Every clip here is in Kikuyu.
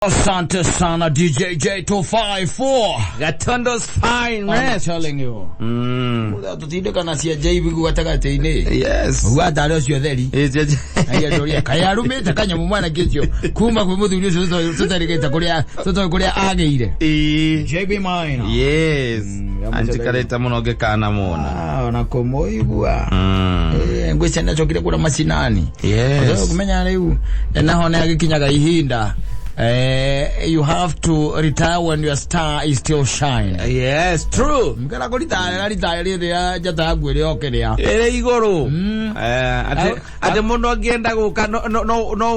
Asante sana DJ J254. Gatondo's fine, I'm man. telling you. Tutindĩkana cia JB gatagatĩ-inĩ. Yes. Uga tarĩ ũcio theri. It's just Aiyandũria kaĩ arumĩte kanyamũ mwanake ũcio kuma kwĩ mũthuri ũcio tũtarĩgĩte kũrĩa tũtoĩ kũrĩa agĩire. Eh, JB Minor. Yes. Ya Anjikarĩte mũno ngĩkana muona. Ah, ona kũmũigua. Mm. Eh, ngwĩciria nĩacokire kũrĩa macinani. Yes. Kũmenya rĩu naho nĩ agĩkinyaga ihinda. Eh, you have to retire when your star is still shining. Yes, true. Ngera kũritaya ritaya rĩrĩa njata yaku ĩrĩ o kĩrĩa. Ĩrĩ igũrũ. Mm. Eh, atĩ atĩ mũndũ angĩenda gũka no no no no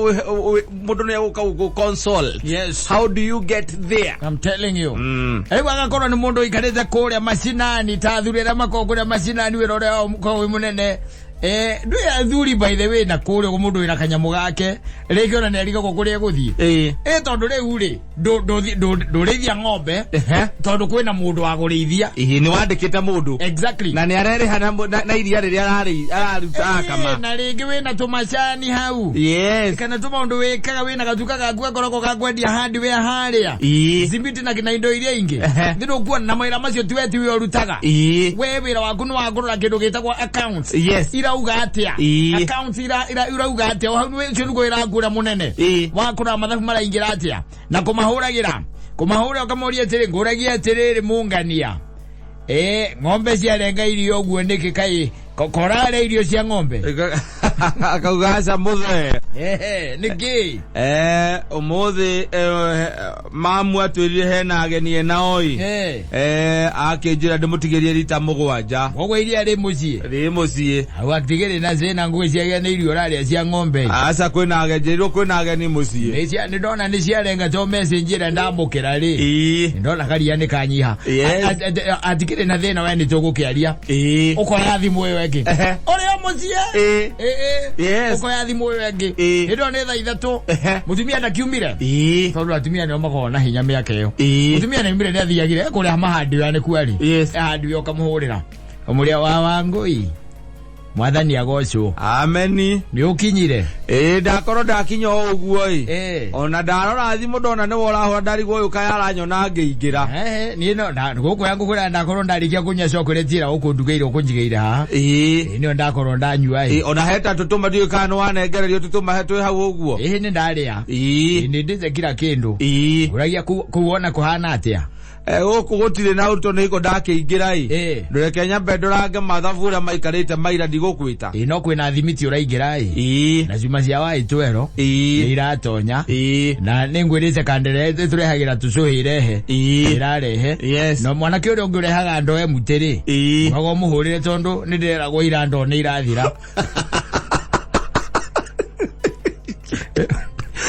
mũndũ nĩ egũka gũkũ consult. Yes. How do you get there? I'm telling you. Mm. Rĩu agakorwo nĩ mũndũ ũikarĩte kũrĩa macinani ta athuri arĩa makoragwo kũrĩa macinani wĩra ũrĩa ũkoragwo wĩ mũnene. Eh, ndwĩ athuri by the way na kũrĩa ũguo mũndũ wĩna kanyamũ gake rĩngĩ ona nĩ arigagwo kũrĩa egũthiĩ. Eh. Ĩ tondũ rĩu rĩ ndũrĩithia ng'ombe Ehe. tondũ kwĩna mũndũ wa kũrĩithia. Ĩĩ nĩ wandĩkĩte mũndũ. Exactly. Na nĩ arerĩha na na na iria rĩrĩa ararĩ araruta Eh, akama. na rĩngĩ wĩna tũmacani hau. Yes. Kana tũmaũndũ wĩkaga wĩna gatuka gaku gakoragwo ga kwendia hardware harĩa. Ĩĩ. Simiti na indo iria ingĩ. Ehe. Nĩ ndũkuona na mawĩra macio tiwe tiwe ũrutaga. Ĩĩ. We wĩra waku nĩ wa kũrora kĩndũ gĩtagwo accounts. Yes. Irauga atĩa? Ĩĩ. Accounts irauga atĩa? O hau nĩ ũcio nĩguo wĩra waku ũrĩa mũnene. Ĩĩ. Wa kũrora mathabu maraingĩra atĩa? Na kũmahũragĩra. Kũmahũra ũkamoria atĩrĩ, ngũragia atĩrĩrĩ mũngania. Eh, ng'ombe ciarenga irio ũguo nĩkĩ kaĩ korarĩa irio cia ng'ombe? Akauga aca mũthee. Ehe, nĩkĩ? Eh, ũmũthĩ eh, mamu atwĩrire hena ageni ena oi. Eh. Eh, akĩnjĩra ndĩmũtigĩrie rita mũgwanja. Koguo iria rĩ mũciĩ. Rĩ mũciĩ. Hau atigĩrĩ na cina nguo ciagĩa nĩ irio ũrarĩa cia ng'ombe. Aca kwĩna ageni, njĩrirwo kwĩna ageni mũciĩ. Nĩ cia nĩ ndona nĩ ciarenga to message ĩrĩa ndamũkĩra rĩ. Ĩĩ. Nĩ ndona karia nĩ kanyiha. Yes. Atikĩrĩ na thĩna we nĩ tũgũkĩaria. Ĩĩ. Ũkoya thimũ ĩyo ĩngĩ. Ehe. Ũrĩ o mũciĩ. Ĩĩ. Ĩ, ĩ. Yes. Ũkoya thimũ ĩyo ĩngĩ. Ĩĩ. Nĩ ndona nĩ thaa ithatũ. Ehe. Mũtumia ndakiumire. Ĩĩ. Tondũ atumia nĩo makoragwo na hinya mĩaka ĩyo. Ĩĩ. Mũtumia nĩaumire nĩ athiagire kũrĩa mahandiwa nĩ kuarĩ. Yes. Ahandiwa ũkamũhũrĩra. Ũmũrĩa wa Wangũi. Mwathani agocwo. Ameni. Nĩ ũkinyire. Ĩĩ ndakorwo ndakinya o ũguo ĩ. Ĩĩ. Ona ndarora thimũ ndona nĩwe ũrahũra ndarigwo ũyũ kaĩ aranyona ngĩingĩra. Ehe, niĩ no gũkũ ya ngũkwĩra ndakorwo ndarĩkia kũnyua chocolate ĩrĩa ũkũndugĩire ũkũnjigĩire haha. Ĩĩ. Ĩĩ nĩyo ndakorwo ndanyua Ĩĩ, ĩ. ona heta tũtũma ndiũĩ kana nĩwanengererio tũtũma he twĩ hau ũguo. Ĩĩ nĩ ndarĩa. Ĩĩ. Ĩĩ nĩ ndĩte kila kĩndũ. Ĩĩ. Ũragia kũu wona kũhana atĩa? Eh, gũkũ gũtirĩ na ũritũ nĩ iko ndakĩingĩra ĩ. Ĩĩ. Ndũreke nyambe ndorange mathabu ũrĩa maikarĩte maira ndigũkwĩta. Ĩĩ no kwĩna thimiti ũraingĩra ĩ. Ĩĩ. Na cuma cia wa itwero nĩ Ĩĩ. iratonya. Ĩĩ. Na nĩ ngwĩrĩte kandere ĩtũrehagĩra tũcũhĩ irehe. Ĩĩ. Ĩrarehe. Yes. Na mwanake ũrĩa ũngĩ ũrehaga ndoo emutĩ rĩ. Ĩĩ. Ugaga ũmũhũrĩre tondũ nĩ ndĩreragwo ira ndoo nĩ irathira.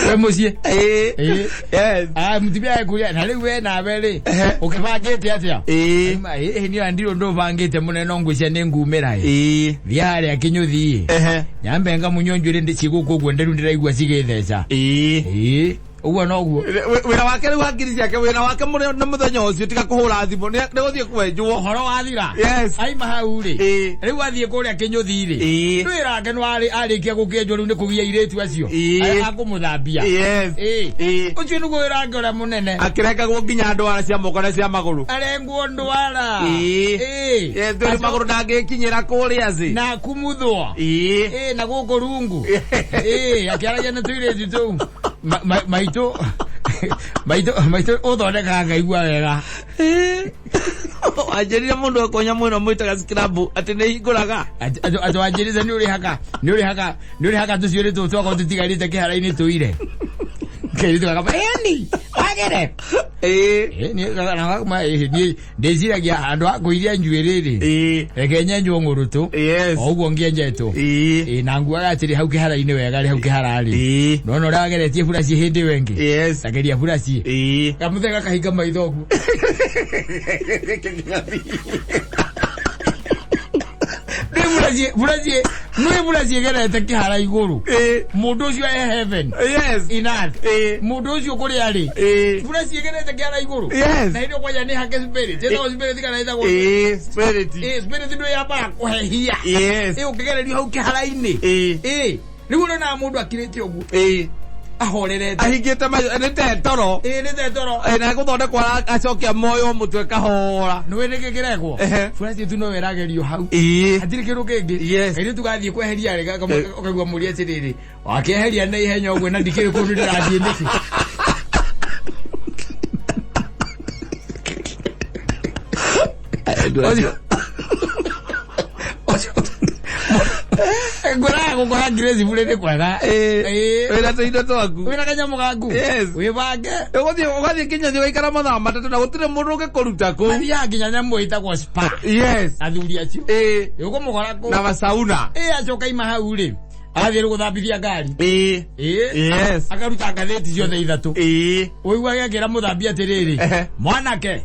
We mũciĩ. Ĩĩ. Ĩĩ. Yes. Ah, mũtumia ekuria na rĩu we nawe rĩ Ehe. ũkĩbangĩte atĩa? Ĩĩ. Auma, ĩĩ niĩ ona ndirĩ ũndũ ũbangĩte mũnene no ngwĩciria nĩ ngumĩra ĩ. Ĩĩ. Thiĩ harĩa kĩnyũthi ĩ. Ehe. Nyambe ngamunywo njuĩrĩ ndĩ cigũkũ ũguo nderu ndĩraigua cigĩtheca. Ĩĩ. Ĩĩ. Ũguo noguo. Wĩra wake rĩu hakiri ciake wĩra wake mũrĩ nĩ mũthenya ũcio tiga kũhũra thimũ nĩ gũthiĩ kwenjwo. Ũhoro wathira. Yes. Aima hau rĩ. Ĩĩ. Rĩu athiĩ kũrĩa kĩnyũthi rĩ. Ĩĩ. Ndwĩrake no arĩkia gũkĩenjwo rĩu nĩ kũgia airĩtu acio. Ĩĩ. Akũmũthambia. Yes. Ĩĩ. Ĩĩ. Ũcio nĩguo wĩra wake ũrĩa mũnene. Akĩrengagwo nginya ndwara cia moko na cia magũrũ. Arengwo ndwara. Ĩĩ. Ĩĩ. Yes, tondũ magũrũ ndangĩkinyĩra kũrĩa thĩ. Na kumuthwo. Ĩĩ. Ĩĩ na gũkũ rungu. Ĩĩ akĩaragia na tũirĩtu tũu. Maitũ maitũ maitũ ũthondekaga ngaigua wega. Wanjĩrire mũndũ ekwo nyamũ ĩno mwĩtaga scrub atĩ nĩ hingũraga. Atĩ wanjĩrĩte nĩ ũrĩhaga nĩ ũrĩhaga nĩ ũrĩhaga tũcuĩrĩ tũu twakwa tũtigarĩte kĩhara-inĩ tũire. Kairĩtu gakamba ĩni wagĩre. Ĩĩ. Ĩĩ niĩ ĩĩ niĩ ndĩciragia handũ ha kũiria njuĩrĩ rĩ. Ĩĩ. Reke nyenjwo ng'ũrũtũ. Yes. O ũguo ngĩenjetwo. Ĩĩ. Ĩĩ na nguaga atĩrĩ hau kĩhara-inĩ wega rĩ hau kĩhara rĩ. Ĩĩ. Nona ũrĩa wageretie buraci hĩndĩ ĩyo ĩngĩ. Yes. Tageria buraci. Ĩĩ. Kamũthee gakahinga maitho ũguo. Nĩ buraci buraci nĩ buraci ĩgerete kĩhara igũrũ. Ĩĩ. Mũndũ ũcio e heaven. Yes. In earth. Ĩĩ. Mũndũ ũcio kũrĩa arĩ. Ĩĩ. Buraci ĩgerete kĩhara igũrũ. Yes. Na hĩndĩ ĩyo kwanja nĩ hake spirit. Ĩtagwo spirit kana ĩtagwo. Ĩĩ. Spirit. Ĩĩ spirit ndũ yambaga kũhehia. Yes. Ĩĩ ũkĩgererio hau kĩhara-inĩ. Ĩĩ. Ĩĩ. Rĩu ũronaga mũndũ akirĩte ũguo. Ĩĩ. Ahorerete. Ahingĩte maitho nĩ te toro. Ĩĩ, nĩ te toro. Na gũthondekwo acokia moyo mũtwe kahora. Nĩũĩ nĩkĩ kĩrekwo? Ehe. Flat no ĩragerio hau. Ĩĩ. Hatirĩ kĩndũ kĩngĩ. Yes. Kairĩtu gathiĩ kweheria rĩ, ũkaigua mũria atĩrĩrĩ, wakĩeheria na ihenya ũguo na ndikĩrĩ kũndũ ndĩrathiĩ nĩkĩ? Ngwĩraga gũkora Grace bure nĩ kwega. Ĩĩ. Wĩna tũindo twaku. Wĩna kanyamũ gaku. Yes. Wĩbange. Ũgũthiĩ ũgathiĩ nginya thĩ ũgaikara mathaa 3 na gũtirĩ mũndũ ũngĩkũruta kũu. Mathiaga nginya nyamũ ĩtagwo spa. Yes. Athuri acio. Ĩĩ. Ũkũmũkora kũu. Na masauna. Ĩĩ, acoka ima hau rĩ, agathiĩ rĩu gũthambithia ngari. Ĩĩ. Ĩĩ. Yes. Akaruta ngathĩti ciothe 3. Ĩĩ. Ũigua agĩakĩra mũthambia atĩrĩrĩ, Ehe. mwanake,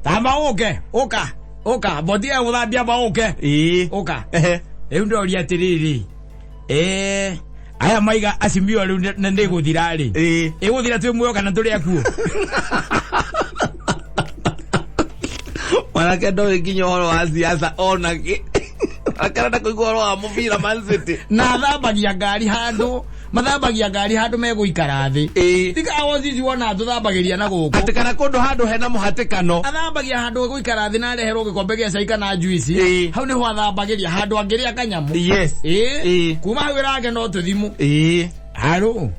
tamba ũke, ũka, ũka, mbotiga gũthambia amba ũke. Ĩĩ. Ũka. Ehe. Rĩu ndoria atĩrĩrĩ, aya maiga acimio rĩu nĩ gũthira rĩ. Ĩĩ. Ĩgũthira twĩ muoyo kana tũrĩ akuũ? Mwanake ndoĩ nginya ũhoro wa siasa ona kĩ. Akarenda kũigua ũhoro wa mũbira Man City. Na athambagia ngari handũ, mathambagia ngari handũ megũikara thĩ. Ĩĩ. Tiga wozizi wona tũthambagĩria na gũkũ. Atĩ kana kũndũ handũ hena mũhatĩkano. Athambagia handũ egũikara thĩ na areherwo gĩkombe gĩa cai kana juice. Ĩĩ. Hau nĩho athambagĩria handũ angĩrĩa kanyamũ. Yes. Ĩĩ. Ĩĩ. Kuma hau ĩrage no tũthimũ. Ĩĩ. Harũ.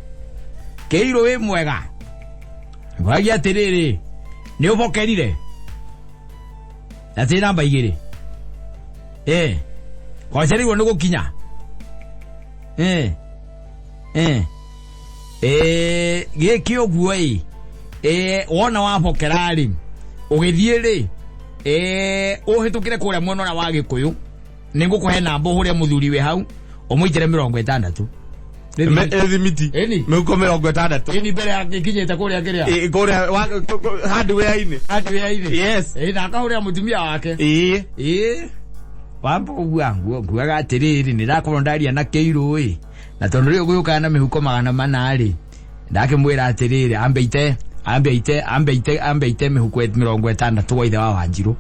Kĩirũ wĩ mwega. Ngwagia atĩrĩrĩ, nĩ ũbokerire? Na tĩ namba 2. Kwacereirwo nĩ gũkinya. Gĩkĩ ũguo ĩ. Wona wabokera rĩ, ũgĩthiĩ rĩ, ũhĩtũkĩre kũrĩa mwena ũrĩa wa Gĩkũyũ. Nĩ ngũkũhe namba ũhũre mũthuri wĩ hau, ũmũitĩre 60. Ĩthimiti. Ĩni. Mĩhuko 60. Ĩni mbere ya ĩkinyĩte kũrĩa kĩrĩa. Ĩĩ, kũrĩa hardware-inĩ. Hardware-inĩ. Yes. Ĩĩ, na akahũrĩra mũtumia wake. Ĩĩ. Ĩĩ. Wamba ũguo nguo nguaga atĩrĩrĩ, nĩ ndakorwo ndaria na kĩirũ ĩ. Na tondũ rĩu gũgĩũkaga na mĩhuko 400 rĩ, ndakĩmwĩra atĩrĩrĩ, ambe ite, ambe ite, ambe ite, ambe ite mĩhuko 60 gwa ithe wa Wanjirũ.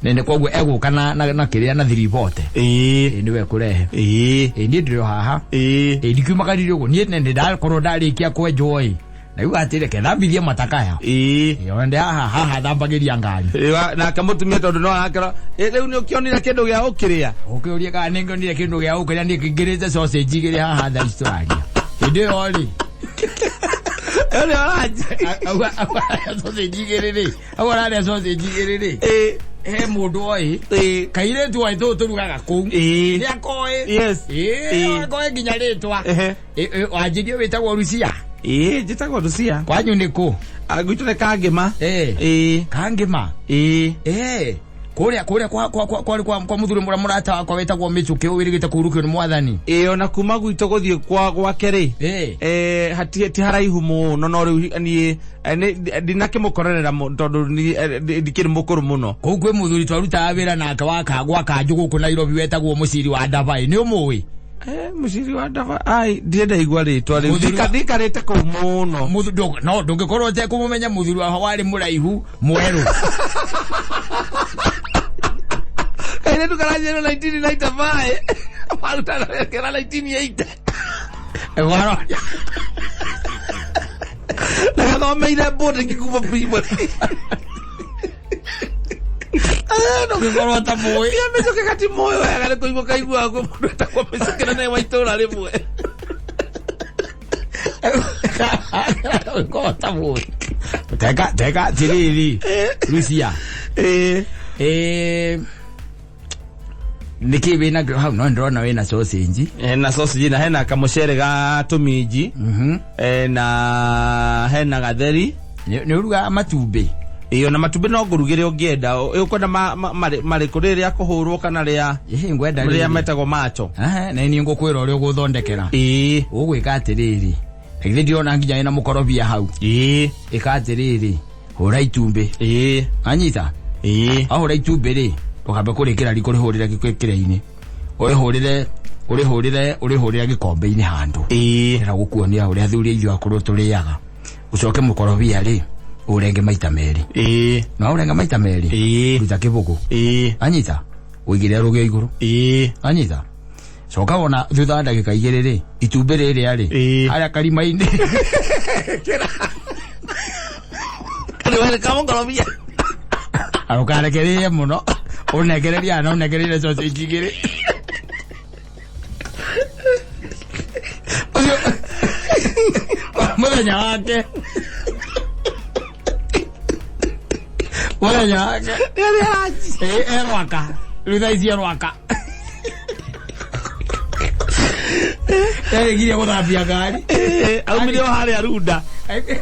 Nene koguo egũka na kĩrĩa na thiribote. Ĩĩ. Ĩĩ, nĩwe ekũrehe. Ĩĩ. Ĩĩ, niĩ ndĩrĩ o haha. Ĩĩ. Ĩĩ, ndikiuma kariri ũguo. Niĩ nĩ ndakorwo ndarĩkia kwenjwo ĩ. Na rĩu atĩrĩ, reke thambithie matakaya. Ĩĩ. Ĩĩ, ona ndĩ haha, haha thambagĩria ngari. Ĩĩ, nake mũtumia tondũ no arakĩra, ĩ, rĩu nĩ ũkĩonire kĩndũ gĩa gũkĩrĩa? Ũkĩũrie kana nĩ ngĩonire kĩndũ gĩa gũkĩrĩa, niĩ ngĩrĩte sausage 2 haha thaa ici tũraria. Hĩndĩ ĩyo rĩ. Ĩyo nĩyo lunch. Auga ararĩa sausage 2 rĩ. Auga ararĩa sausage 2 rĩ. Ĩĩ. He mũndũ oĩ. Ĩĩ. Kairĩtu oĩ tũũ tũrugaga kũu. Ĩĩ. Nĩ akoĩ. Yes. Ĩĩ, Ĩĩ. akoĩ nginya rĩtwa. Ehe. Ĩĩ, ĩĩ, wanjĩrie wĩtagwo Rucia? Ĩĩ, njĩtagwo Rucia. Kwanyu nĩ kũ? Gwitũ nĩ Kangĩma. Ĩĩ. Ĩĩ. Kangĩma? Ĩĩ. Ĩĩ. Kũrĩa, kũrĩa kwa, kwa, kwa, kwa, kwa, kwa mũthuri mũrĩa mũrata wakwa wĩtagwo Mĩchũkĩ ũwĩrĩgĩte kũhurũkio nĩ mwathani. Ĩĩ, ona kuma gwitũ gũthiĩ kwa gwake rĩ. Ĩĩ. Ti haraihu mũno, no rĩu niĩ, ndinakĩmũkorerera tondũ ndikĩrĩ mũkũrũ mũno. Kũu kwĩ mũthuri twarutaga wĩra nake wa gwa Kanjũ gũkũ Nairobi wetagwo Mũciri wa Ndavai. Nĩ ũmũĩ? Mũciri wa Ndavai, ai, ndirĩ ndaigua rĩtwa rĩu. Mũthuri wa- Ndikarĩte kũu mũno. No, ndũngĩkorwo ũtekũmũmenya mũthuri wa warĩ mũraihu mwerũ. Kairĩtu karanjĩrwo 1995. Marutana kera 1980. Ĩgwaro. Na gathomeire boarding kuma primary. Ndũngĩkorwo ũtamũĩ. Ia mĩcũkĩ gati moyo wega nĩ kũigua kaiguaga kwĩ mũndũ etagwo mĩcũkĩ na nĩ wa itũũra rĩmwe. Ndũngĩkorwo ũtamũĩ. Teka, teka atĩrĩrĩ, Lucia. Ĩĩ. Nĩkĩ wĩna hau? No ndĩrona wĩna sausage. Na sausage na hena kamũcere ga tũminji. Na hena gatheri. Nĩ ũrugaga matumbĩ? Ĩĩ, ona matumbĩ no ngũrugĩre ũngĩenda. Ũkwenda marĩkũ, rĩrĩ rĩa kũhũrwo kana Ĩhĩ, ngwenda rĩrĩa rĩrĩ. metagwo macho? Aha, na niĩ ngũkwĩra ũrĩa ũgũthondekera. Ĩĩ. Ũgwĩka atĩrĩrĩ, na githĩ ndirona nginya wĩna mũkorobia hau. Ĩĩ. Ĩka atĩrĩrĩ, hũra itumbĩ. Ĩĩ. Anyita? Ĩĩ. Wahũra itumbĩ rĩ, ũkambe kũrĩkĩra riko ũrĩhũrĩre kĩrĩa-inĩ. Ũrĩhũrĩre, ũrĩhũrĩre, ũrĩhũrĩre gĩkombe-inĩ handũ. Ĩĩ. Ndĩrenda gũkuonia ũrĩa athuri aitũ akũrũ tũrĩaga. Ũcoke mũkorobia rĩ, ũrenge maita merĩ. Ĩĩ. Na ũrenge maita merĩ. Ĩĩ. Ruta kĩbũgũ. Ĩĩ. Anyita? Ũigĩrĩre rũgĩo igũrũ. Ĩĩ. Anyita? Coka wona thutha wa ndagĩka 2 rĩ, itumbĩ rĩrĩa rĩ, Ĩĩ. harĩa karima-inĩ. Kariwele kamũkorobia. Ndũkarekererie mũno, ũnengererie na ũnengereire sausage 2. Ũcio mũthenya wake. Mũthenya wake. Ĩĩ, e Rwaka. Rĩu thaa ici e Rwaka. Erĩgirie gũthambia ngari. Aumire o harĩa Runda.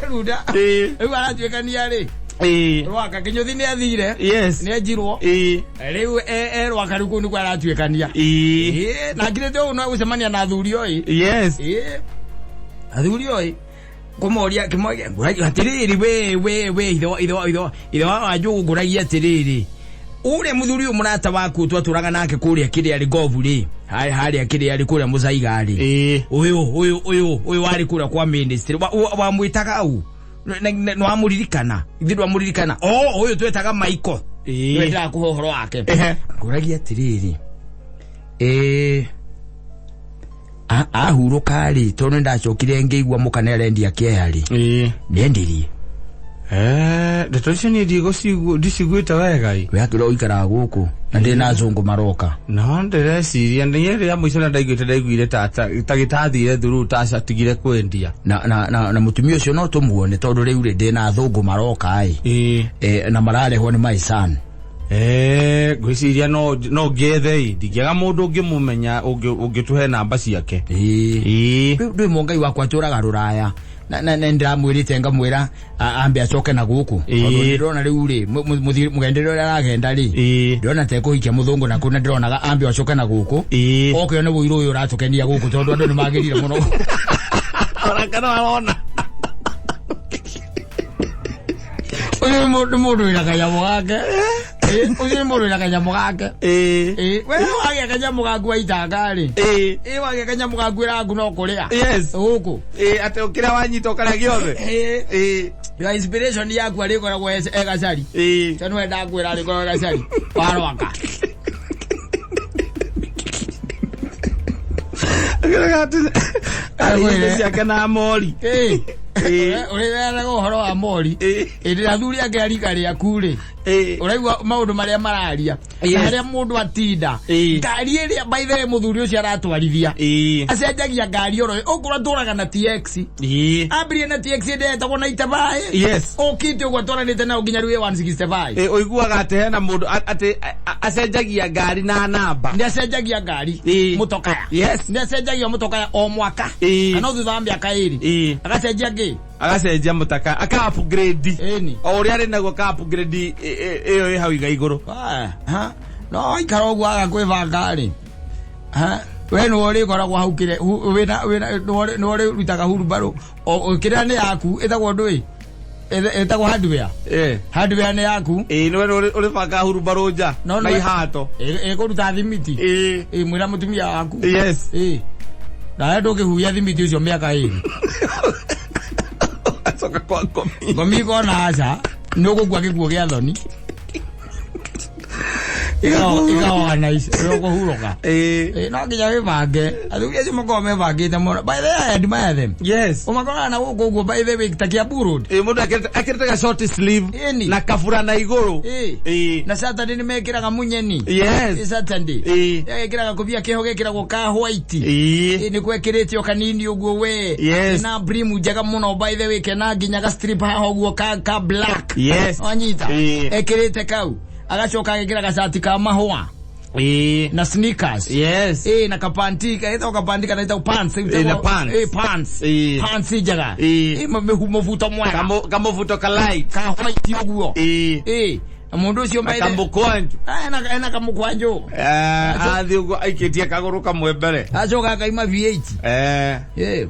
Runda. Ĩĩ. Rĩu aratuĩkania rĩ. Ĩĩ. Rwaka Kĩnyũthi nĩ athire. Yes. Nĩ enjirwo. Ĩĩ. Rĩu e Rwaka rĩu kũu nĩkuo aratuĩkania. Ĩĩ. Ĩĩ, na ngirĩte ũũ no gũcemania na athuri oĩ. Yes. Ĩĩ. Athuri oĩ. Kũmoria kĩmoria atĩrĩrĩ we we we ithe wa ithe wa ithe wa ithe wa Wanjũgũ ngũragia atĩrĩrĩ ũrĩa mũthuri ũyũ mũrata waku twatũraga nake kũrĩa kĩrĩa rĩ ngobu rĩ harĩa kĩrĩa rĩ kũrĩa mũcaiga rĩ Ĩĩ. ũyũ ũyũ ũyũ ũyũ warĩ kũrĩa kwa ministry wamwĩtaga ũ nĩwamũririkana ithuĩ ndwamũririkana o ũyũ twetaga Michael Ĩĩ. nĩwe ndĩrakũhe ũhoro wake Ehe. ngũragia atĩrĩrĩ ahurũka rĩ tondũ nĩndacokire ngĩigua mũka nĩarendia kĩeya rĩ Ĩĩ. nĩendirie Ndeto icio niĩ ndiciguĩte wega ĩ. we akĩrwo ũikaraga gũkũ na ndĩ na azũngũ maroka No ndĩreciria niĩ rĩrĩa mũico na ndaiguĩte ndaiguire ta gĩtathire thuru ta atigire kwendia. na na na, na mũtumia ũcio no tũmuone tondũ rĩu rĩ ndĩ na athũngũ maroka ĩ Ĩĩ. Na mararehwo nĩ my son. Ngwĩciria no ngĩethe ĩ, ndingĩaga mũndũ ũngĩmũmenya ũngĩtũhe namba ciake. Ĩĩ. Ĩĩ. Rĩu ndwĩ mũngai wakwa atũraga rũraya na na nĩndĩramwĩrĩte ngamwĩra ambe acoke na gũkũ Ĩĩ. tondũ ndĩrona rĩu rĩ mũgendere ũrĩa aragenda rĩ Ĩĩ. ndĩrona tekũhikia mũthũngũ na kũu na ndĩronaga ambe acoke na gũkũ Ĩĩ. oke one ũirũ ũyũ ũratũkenia gũkũ tondũ andũ nĩmagĩrire mũno. Ona kana warona. Ũyũ nĩ mũndũ wĩna kanyamũ gake. Ũcio nĩ mũndũ wĩna kanyamũ gake. Ĩĩ. Ĩĩ, we wagĩa kanyamũ gaku waitanga rĩ. Ĩĩ. Ĩĩ, wagĩa kanyamũ gaku ĩraku no kũrĩa. Yes. Gũkũ. Ĩĩ, atĩ ũkĩrĩa wanyita ũkarĩa gĩothe. Ĩĩ. Ĩĩ. Your inspiration yaku arĩkoragwo e gacari. Ĩĩ. Tondũ we ndakwĩra arĩkoragwo e gacari. Wa Rwaka. Akĩrega ciake na mori. Ĩĩ. Ĩĩ. Ũrĩweraga ũhoro wa mori. Ĩĩ. Ĩndĩ athuri ake a rika rĩaku rĩ. Ĩĩ. Ũraigua maũndũ marĩa mararia. Yes. Na harĩa mũndũ atinda. Ĩĩ. Ngari ĩrĩa by the way mũthuri ũcio aratwarithia. Ĩĩ. Acenjagia ngari oro ũkorwo atũraga na TX. Ĩĩ. Ambirie na TX ĩndĩ etagwo na itabaĩ. Yes. Ũkĩte ũguo atwaranĩte nayo nginya rĩu 165. Ĩĩ, ũiguaga atĩ hena mũndũ atĩ acenjagia ngari na namba. Nĩ acenjagia ngari. Ĩĩ. Mũtokaya. Yes. Nĩ acenjagia mũtokaya o mwaka. Ĩĩ. Kana thutha wa mĩaka 2. Ĩĩ. Agacenjia ngĩ. Agacenjia mũtaka aka upgrade. Ĩni. O ũrĩa arĩ naguo aka upgrade ĩyo ĩ hau iga igũrũ. Ha. No aikara ũguo aga kwĩbanga rĩ. Ha. We nĩwe ũrĩkoragwo hau kĩrĩa wĩna wĩna nĩwe ũrĩrutaga hurumbarũ. Kĩrĩa nĩ yaku ĩtagwo ndũĩ. Ĩtagwo hardware. Ĩĩ. Hardware nĩ yaku. Ĩĩ, nĩwe ũrĩbangaga hurumbarũ nja No, na no. ihato. Ĩkũruta thimiti. Ĩĩ. Ĩĩ, mwĩra mũtumia waku. Yes. Ĩĩ. Nawe ndũngĩhuhia thimiti ũcio mĩaka 2. Acoka kwa ngomi. Ngomi ikona aca nĩ ũgũkua gĩkuũ gĩa thoni. Ikaorganize ũrĩa ũkũhurũka. Ĩĩ. Ĩĩ, no nginya wĩbange. Athuri acio makoragwo mebangĩte mũno. By the way, I admire them. Yes. Ũmakoraga na gũkũ ũguo by the way ta Kiambu Road. Ĩĩ, mũndũ ekĩrĩte ga short sleeve Ĩni. na kabura na igũrũ. Ĩĩ. Ĩĩ. Na Saturday nĩ mekĩraga munyeni. Yes. Ĩ Saturday. Ĩĩ. Ekĩraga kũbia kĩho gekĩragwo ka white. Ĩĩ. Ĩ, nĩ gwekĩrĩtio kanini ũguo we. Yes. Na brim njega mũno by the way kena nginya ga strip haha ũguo ka black. Yes. Wanyita. Ĩĩ. Ekĩrĩte kau. Agacoka agekĩra gacati ka mahũa Ĩĩ. na sneakers. Yes. Ĩĩ, na kapanti kaitagwo kapanti kana ĩtagwo pants. Ĩĩ, na pants. Ĩĩ, pants. Ĩĩ. Pants njega. Ĩĩ. Ĩĩ, mũbuto mwega. Kamũbuto ka light. Ka white ũguo. Ĩĩ. Ĩĩ. Na mũndũ ũcio Na by the- kamũkwanjũ. Ena kamũkwanjũ. Athiĩ ũguo aikĩtie kagũrũ kamwe mbere. Acoka akaima V8. Ĩĩ.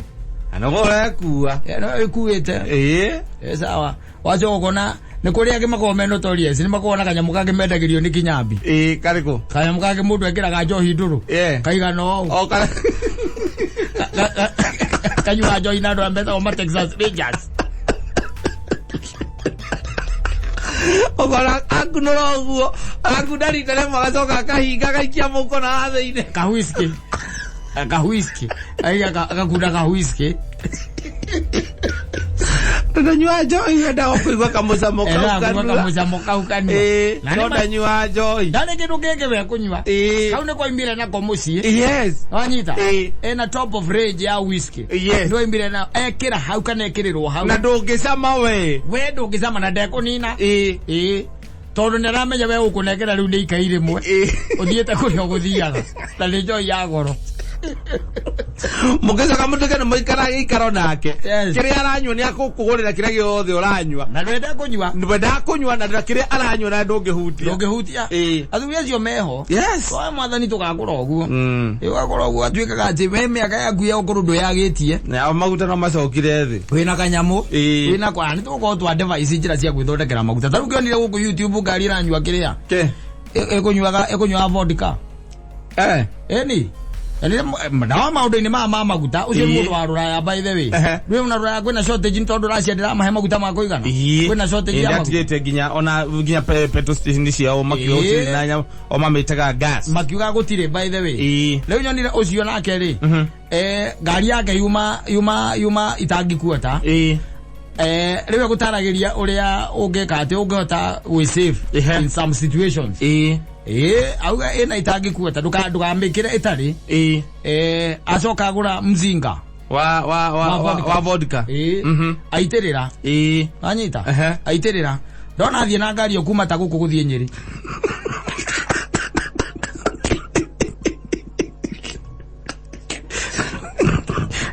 Anogo ũrekua. No ĩkuĩte. Ĩĩ. Ĩĩ, sawa. Wacoka ũkona nĩ kũrĩ angĩ makoragwo me notorious nĩ makoragwo na kanyamũ kangĩ mendagĩrio nĩ kinyambi. Ĩĩ, karĩkũ? Kanyamũ kangĩ mũndũ ekĩraga njohi ndũrũ. Ĩĩ. Kaigana ũũ. O kara- Kanyua njohi na andũ arĩa metagwo ma Texas Rangers. Ũkona akunũra ũguo, akunda rita rĩmwe agacoka akahinga agaikia mũko na thĩinĩ. Ka whisky. Ka whisky. Ai agakunda ka whisky. Ndanyua njohi wendaga kũigua kamũcamo kau Era kanua. kamũcamo kau kanua. Ĩĩ, Na no nĩ ma- ndanyua njohi. Ndarĩ kĩndũ kĩngĩ we kũnyua. Ĩĩ. Kau nĩ kwaimire nako mũciĩ. Yes. Wanyita? Ĩĩ. Ena top of range ya whisky. Yes. Nĩwaimire na ekĩra hau kana ekĩrĩrwo hau. Na ndũngĩcama we. We ndũngĩcama na ndekũnina. Ĩĩ. Ĩĩ. Tondũ nĩaramenya we ũkũnengera rĩu nĩ ikai rĩmwe. Ĩĩ. Ũthiĩte kũrĩa ũgũthiaga. Na nĩ njohi ya goro. Mũgĩcoka mũtuĩke nĩ mũikara gĩikaro nake. Yes. Kĩrĩa aranyua nĩ akũkũgũrĩra kĩrĩa gĩothe ũranyua. Na ndwende kũnyua. Wendaga kũnyua na kĩrĩa aranyua na ndũngĩhutia. Ndũngĩhutia. Ĩĩ. Athuri acio meho. Yes. Twae mwathani tũgakũra ũguo. Mm. Ĩgakũra ũguo atuĩkaga atĩ we mĩaka yaku ya ũkũrũ ndũyagĩtie. Na maguta no macokire thĩ. Wĩna kanyamũ. Ĩĩ. Wĩna kwa nĩ tũgũkorwo twa device njĩra cia gwĩthondekera maguta. Ta rĩu ngĩonire gũkũ YouTube ngari ĩranyua kĩrĩa. Ke. Ĩkũnyuaga vodka. Eh. Ĩni. Ndawa maũndũ-inĩ maya ma maguta ũcio nĩ Ĩĩ. mũndũ wa rũraya by the way. Ehe. Rĩu na rũraya kwĩna shortage nĩ tondũ Russia ndĩramahe maguta ma kũigana. Kwĩna shortage ya maguta. Ndatigĩte nginya ona nginya petrol station ciao makiuga Ĩĩ. gũtirĩ na nyamũ o mamĩtaga gas. Makiuga gũtirĩ by the way. Ĩĩ. Rĩu nyonire ũcio nake rĩ. Mhm. Ngari yake yuma itangi kuota. Ĩĩ. Rĩu egũtaragĩria ũrĩa ũngĩka atĩ ũngĩhota gwĩ save Ehe. in some situations. Ĩĩ. Ĩĩ, auga ĩna itangi kuota ndũkamĩkĩre ĩtarĩ. Ĩĩ. Acoka agũra mzinga. Wa wa wa Wa wa vodka. wa vodka. Ĩĩ. Mhm. Aitĩrĩra. Ĩĩ. Wanyita? Ehe. Aitĩrĩra. Ndona athiĩ na ngari ĩyo kuma ta gũkũ gũthiĩ Nyĩrĩ.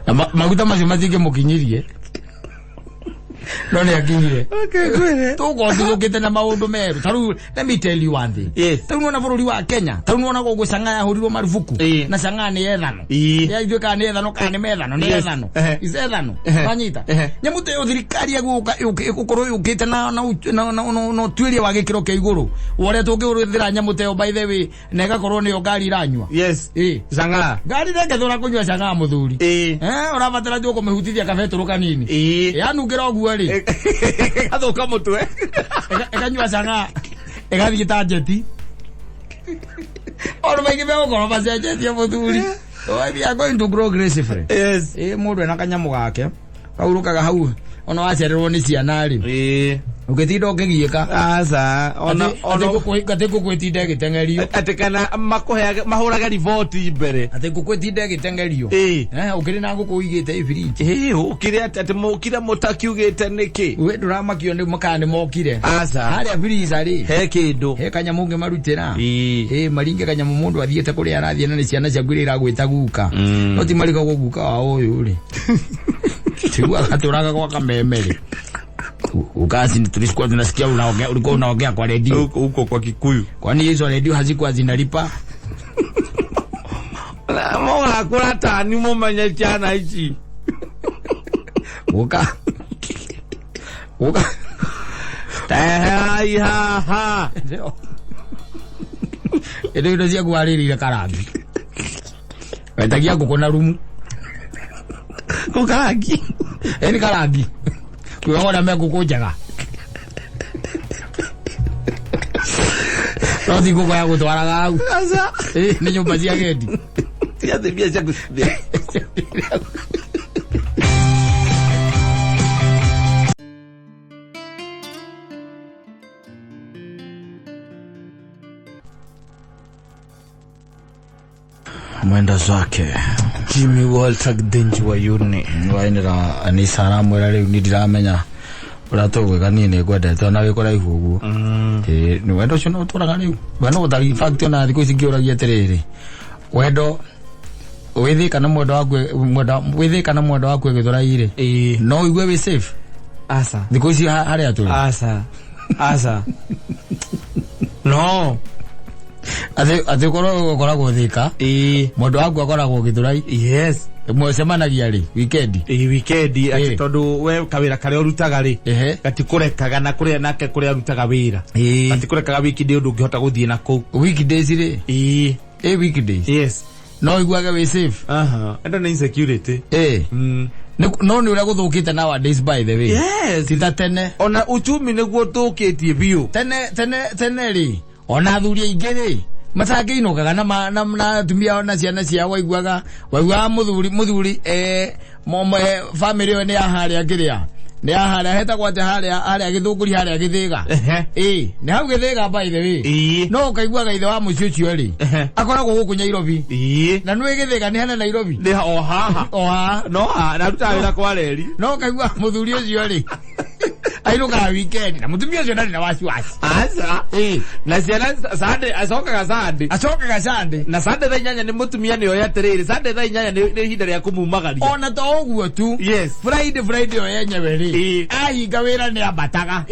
Na maguta macio matingĩmũkinyirie. No nĩ akinyire. Okay, kwĩre. Tũgũkorwo tũthũkĩte na maũndũ merũ. Ta rĩu, let me tell you one thing. Yes. Ta rĩu nĩwona bũrũri wa Kenya. Ta rĩu nĩwona gũkũ Chang'aa yahũrirwo marubuku. Ĩĩ. Na Chang'aa nĩ ethano. Ĩĩ. Ya ithuĩ kana nĩ ethano kana nĩ methano nĩ Yes. ethano. Ehe. Is ethano. Ehe. Wanyita? Ehe. Nyamũ ta ĩyo thirikari ĩgũka ĩgũkorwo yũkĩte na ũtuĩria wa gĩkĩro kĩa igũrũ. Wa ũrĩa tũngĩhũthĩra nyamũ ta ĩyo by the way na ĩgakorwo nĩyo ngari iranyua. Yes. Ĩĩ. Chang'aa. Ngari ndĩngĩthũra kũnyua Chang'aa mũthuri. Ĩĩ. Ũrabatara tu kũmĩhutithia kabetũrũ kanini. Ĩĩ. Yanungĩra ũguo rĩ. Ĩgathũka mũtwe. Ĩkanyua Chang'aa. Ĩgathiĩ ta njeti. Maũndũ maingĩ megũkorwo macenjetie mũthuri. We are going to grow gracefully. Yes. Ĩĩ mũndũ ena kanyamũ gake. Kaurũkaga hau ona wacererwo nĩ ciana rĩ. Ĩĩ. Ũngĩtinda ũkĩgiĩka. Aca. Ona ona Atĩ ngũkũ ĩtinde ĩgĩteng'erio. atĩ kana makũheage mahũrage riboti mbere. Atĩ ngũkũ ĩtinde ĩgĩteng'erio. Ĩĩ. Ũkĩrĩ na ngũkũ ũigĩte ĩ fridge. Ĩĩ, ũkire atĩ atĩ mũkire mũtakiugĩte nĩkĩ? We ndũramakio nĩ kana nĩ mokire. Aca. Harĩa freezer rĩ. He kĩndũ. He kanyamũ ũngĩmarutĩra. Ĩĩ. Ĩĩ maringe kanyamũ mũndũ athiĩte kũrĩa arathiĩ na nĩ ciana ciaku iria iragwĩta guka. Mm. No ti marigagwo guka wao ũyũ rĩ. Tiguo agatũraga gwa kameme rĩ. Ukazi tulikuwa tunasikia unaongea ulikuwa unaongea kwa redio. Huko huko kwa Kikuyu. Kwani hizo redio hazikuwa zinalipa? Mũgakũra tani mũmenye ciana ici. Guka. Guka. Teherai haha. Ĩndĩ indo ciaku warĩrĩire karangi. Wetagia ngũkũ na rumu. Kũ karangi. Ĩni karangi. Kuga ũrĩa me ngũkũ njega. No ti ngũkũ ya gũtwaraga hau. Aca. Ĩ, nĩ nyũmba cia gendi. Tiga thĩ mbia ciaku cithire. Mwenda zake Jimmy Walter Githinji wa Yuni. wainĩra Anisa aramwĩra rĩu niĩ ndiramenya ũrĩa tũgwĩka niĩ nĩ ngwendete ona wĩ kũraihu ũguo. Ĩĩ, nĩ wendo ũcio no ũtũraga rĩu. We no ũtari in fact ona thikũ ici ngĩũragia atĩrĩrĩ wendo wĩthĩka na mwendo waku mwendo wĩthĩka na mwendo waku ĩgĩthũrai rĩ Ĩĩ. no ũigue wĩ safe Aca. thikũ ici harĩa tũrĩ. Aca. Aca. No. Atĩ ũkorwo ũkoragwo Thĩka Ĩĩ. mwendo waku akoragwo Gĩthũrai. Yes. Mwecemanagia rĩ weekend. Ĩĩ weekend atĩ Ĩĩ. tondũ we kawĩra karĩa ũrutaga rĩ Ehe. gatikũrekaga na kũrĩa nake kũrĩa arutaga wĩra Ĩĩ. gatikũrekaga wiki ndĩ ũndũ ũngĩhota gũthiĩ na kũu. Weekdays rĩ. Ĩĩ. Ĩ weekdays. Yes. No ũiguage wĩ safe. Aha. Endo nĩ insecurity. Ĩĩ. Mm. No nĩ ũrĩa gũthũkĩte nowadays by the way. Yes. Ti ta tene. Ona uchumi nĩguo tũkĩtie biũ. Tene tene tene rĩ ona athuri aingĩ rĩ Matangĩinũkaga na na atumia ao na ciana ciao. Waiguaga mũthuri family ĩyo nĩ ya harĩa kĩrĩa, nĩ ya harĩa hetagwo atĩ harĩa Gĩthũngũri, harĩa Gĩthĩga. Ĩ nĩ hau Gĩthĩga, by the way. No ũkaiguaga ithe wa mũciĩ ũcio rĩ, akoragwo gũkũ Nairobi. Na nĩ Gĩthĩga nĩ hana Nairobi. Nĩ o haha. O haha. No haha na arutaga wĩra kwa reri. No ũkaigua mũthuri ũcio rĩ, ainũkaga weekend na mũtumia ũcio ndarĩ na wasiwasi. Aca. Na ciana Sunday acokaga Sunday. Acokaga Sunday. Na Sunday thaa 8 nĩ mũtumia nĩ oĩ atĩrĩrĩ, Sunday thaa 8 nĩ ihinda rĩa kũmumagaria. Ona to ũguo tu. Friday yo yenyewe rĩ, ahinga wĩra nĩ ambataga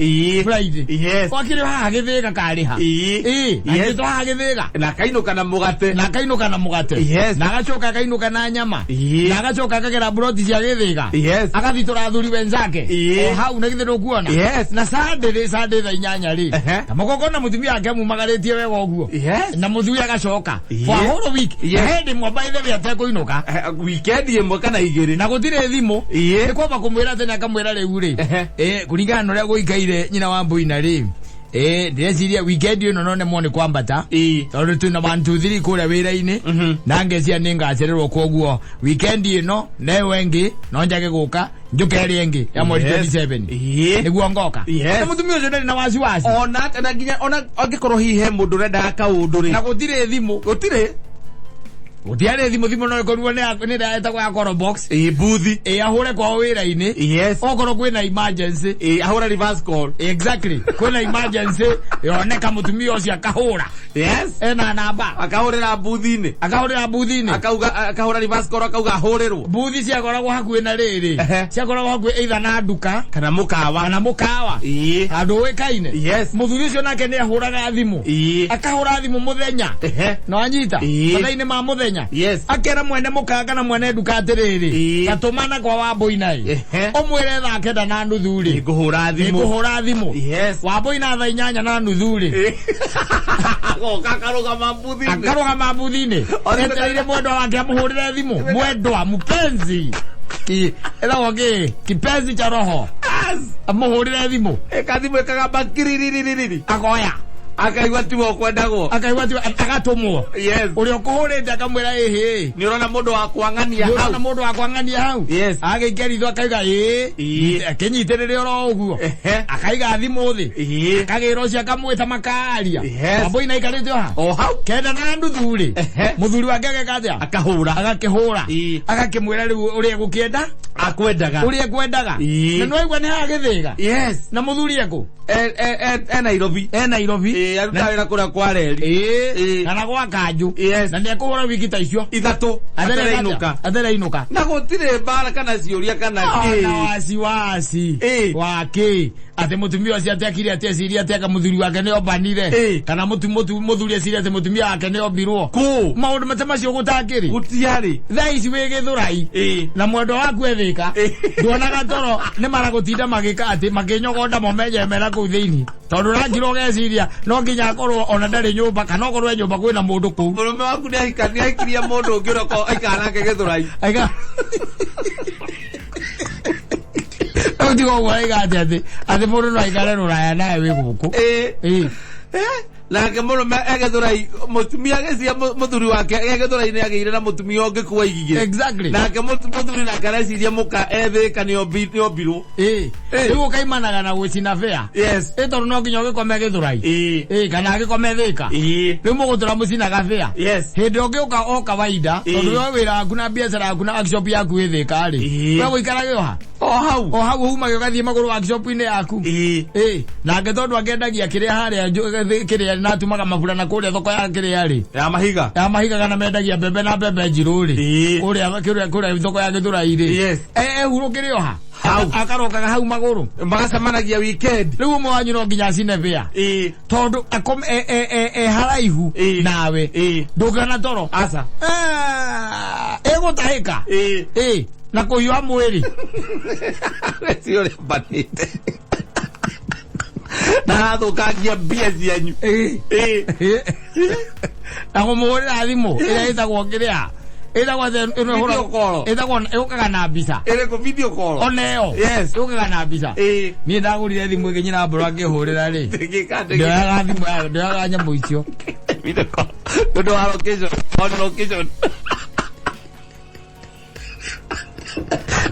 Friday. Wakĩrĩ haha Gĩthĩga karĩha. Ĩ na to haha Gĩthĩga. Na akainũka na mũgate. Na akainũka na mũgate. Na agacoka akainũka na nyama. Na agacoka akagera broti cia Gĩthĩga. Agathitũra athuri wenzake. O hau na githĩ ndũkuona? Na Sunday rĩ, Sunday thaa 8 rĩ, ta mũgokona mũtumia wake amumagarĩtie wega ũguo. Na mũthuri agacoka for a whole week. Hĩndĩ ĩmwe, by the way, atekũinũka. Weekend ĩmwe kana igĩrĩ. Na gũtirĩ thimũ. Nĩ kwamba kũmwĩra atĩ nĩ akamwĩra rĩu rĩ, kũringana na ũrĩa gũikaire, nyina wa mbuina rĩ, ndĩreciria weekend ĩno no nemwo nĩ kwambata, tondũ twĩna 1 2 3 kũrĩa wĩra-inĩ, na ngeciria nĩ ngacererwo, koguo weekend ĩno neyo ĩngĩ no njage gũka, njũke ĩrĩa ĩngĩ ya mweri 27 nĩguo ngoka. Na mũtumia ũcio ndarĩ na wasiwasi. Ona na nginya ona angĩkorwo hihi he mũndũ ũrendaga kaũndũ rĩ. Na gũtirĩ thimũ. Gũtirĩ. Gũtiarĩ thimũ. Thimũ no ĩkorirwo nĩ ĩrĩa ĩtagwo ya call box. Ĩ buthi. Ĩ ahũre kwao wĩra-inĩ. Okorwo kwĩna emergency. Ĩ ahũra reverse call. Exactly, kwĩna emergency yoneka, mũtumia ũcio akahũra. Ena namba. Akahũrĩra buthi-inĩ. Akahũrĩra buthi-inĩ. Akauga akahũra reverse call, akauga ahũrĩrwo. Buthi ciakoragwo hakuhĩ na rĩrĩ, ciakoragwo hakuhĩ either na nduka kana mũkawa. Kana mũkawa, handũ ũĩkaine. Mũthuri ũcio nake nĩ ahũraga thimũ. Akahũra thimũ mũthenya. Na wanyita, mathaa-inĩ ma mũthenya, akera mwene mũkawa kana mwene nduka atĩrĩrĩ, gatũmana kwa Wambũina ĩ, ũmwĩre 9:30 rĩ, Nĩngũhũra thimũ. Nĩngũhũra thimũ. Wambũina 8:30 rĩ, Agoka akarũgama buthi-inĩ. Akarũgama buthi-inĩ etereire mwendwa wake amũhũrĩre thimũ, mwendwa mpenzi, ĩtagwo kĩ, kipenzi cha roho, amũhũrĩre thimũ. Ĩkathimũ ĩkagamba kiriririri. Akoya. Akaigua tiwe ũkwendagwo. Akaigua tiwe, agatũmwo. Ũrĩa ũkũhũrĩte akamwĩra, ĩhĩ. Nĩ ũrona mũndũ wa kwang'ania hau? Hau. Mũndũ wa kwang'ania hau. Agĩikia ritho akaiga ĩĩ. Akĩnyitĩrĩre oro ũguo. Akaiga thimũ thĩ. Akagĩra ũcio akamwĩta makaria. Wambũi na aikarĩte o ha? O hau. 9:30 rĩ, mũthuri wake ageka atĩa? Akahũra. Agakĩhũra. Agakĩmwĩra rĩu ũrĩa egũkĩenda. Akwendaga. Ũrĩa ekwendaga. Na nĩwaigua nĩ haha Gĩthĩga. Na mũthuri ekũ? E Nairobi. E Nairobi. Ĩ arutaga wĩra kũrĩa kwa reri. Kana gwa kanjũ. Na nĩ ekũhũra wiki ta icio 3 atareinũka. Atareinũka. Na gũtirĩ mbara kana ciũria kana na kĩ. Wasiwasi wake atĩ mũtumia ũcio atĩ akire atĩ eciria atĩ aka mũthuri wake nĩ ombanire, kana mũthuri eciria atĩ mũtumia wake nĩ ombirwo. Kũ. Maũndũ mata macio gũtakĩrĩ. Gũtiarĩ. Thaa ici wĩ Gĩthũrai na mwendwa waku ethĩka, nduonaga toro nĩ maragũtinda magĩka atĩ makĩnyogonda mo menyemera kũu thĩinĩ, tondũ ũrakira ũgeciria no nginya akorwo ona ndarĩ nyũmba, kana okorwo e nyũmba kwĩna mũndũ kũu. Mũrũme waku nĩ ahika, nĩ ahikirie mũndũ ũngĩ ũrĩa aikara nake Gĩthũrai. Aiga rĩu tiga ũguo, aiga atĩ mũndũ no aikare rũraya nawe wĩ gũkũ. Nake mũrũme e Gĩthũrai, mũtumia agĩcia mũthuri wake e Gĩthũrai nĩ agĩire na mũtumia ũngĩ kuo aigire. Nake mũthuri nake areciria mũka ethĩka nĩ ombirwo. Rĩu ũkaimanaga na gũcina bĩa. Ĩ tondũ no nginya ũgĩkome Gĩthũrai. Ĩ kana agĩkome Thĩka. Rĩu mũgũtũra mũcinaga bĩa. Hĩndĩ ũngĩũka o kawaida, tondũ we wĩra waku na biacara yaku na workshop yaku ĩ Thĩka rĩ, we gũikarage o ha? O hau. O hau umage ũgathiĩ magũrũ workshop-inĩ yaku. Ĩ nake tondũ angĩendagia kĩrĩa harĩa kĩrĩa natumaga maburana kũrĩa thoko ya kĩrĩa rĩ, Ya mahiga. Ya mahiga, kana mendagia mbembe na mbembe njirũ rĩ, kũrĩa thoko ya Gĩthũrai rĩ, ehurũkĩre o ha? Hau. Akarokaga hau magũrũ. Magacemanagia weekend. Rĩu ũmwe wanyu no nginya acine bĩa, tondũ e haraihu nawe, ndũngĩona toro. Aca. Ah, ĩgũtahĩka. Ĩ na kũhiũha mwĩrĩ. Weci ũrĩa mbanĩte na athũkangia mbia cianyu. Na kũmũhũrĩra thimũ ĩrĩa ĩtagwo kĩrĩa ĩtagwo atĩa ĩno? Video call. Ĩtagwo ĩũkaga na mbica. Ĩrĩkũ, video call? Ona ĩyo ĩũkaga na mbica. Niĩ ndagũrire thimũ ĩngĩ, nyina mbũrũ akĩhũrĩra rĩ, Ndĩgĩka ndĩgĩka. Ndioyaga thimũ ndioyaga nyamũ icio. Video call. Tondũ wa location, on location.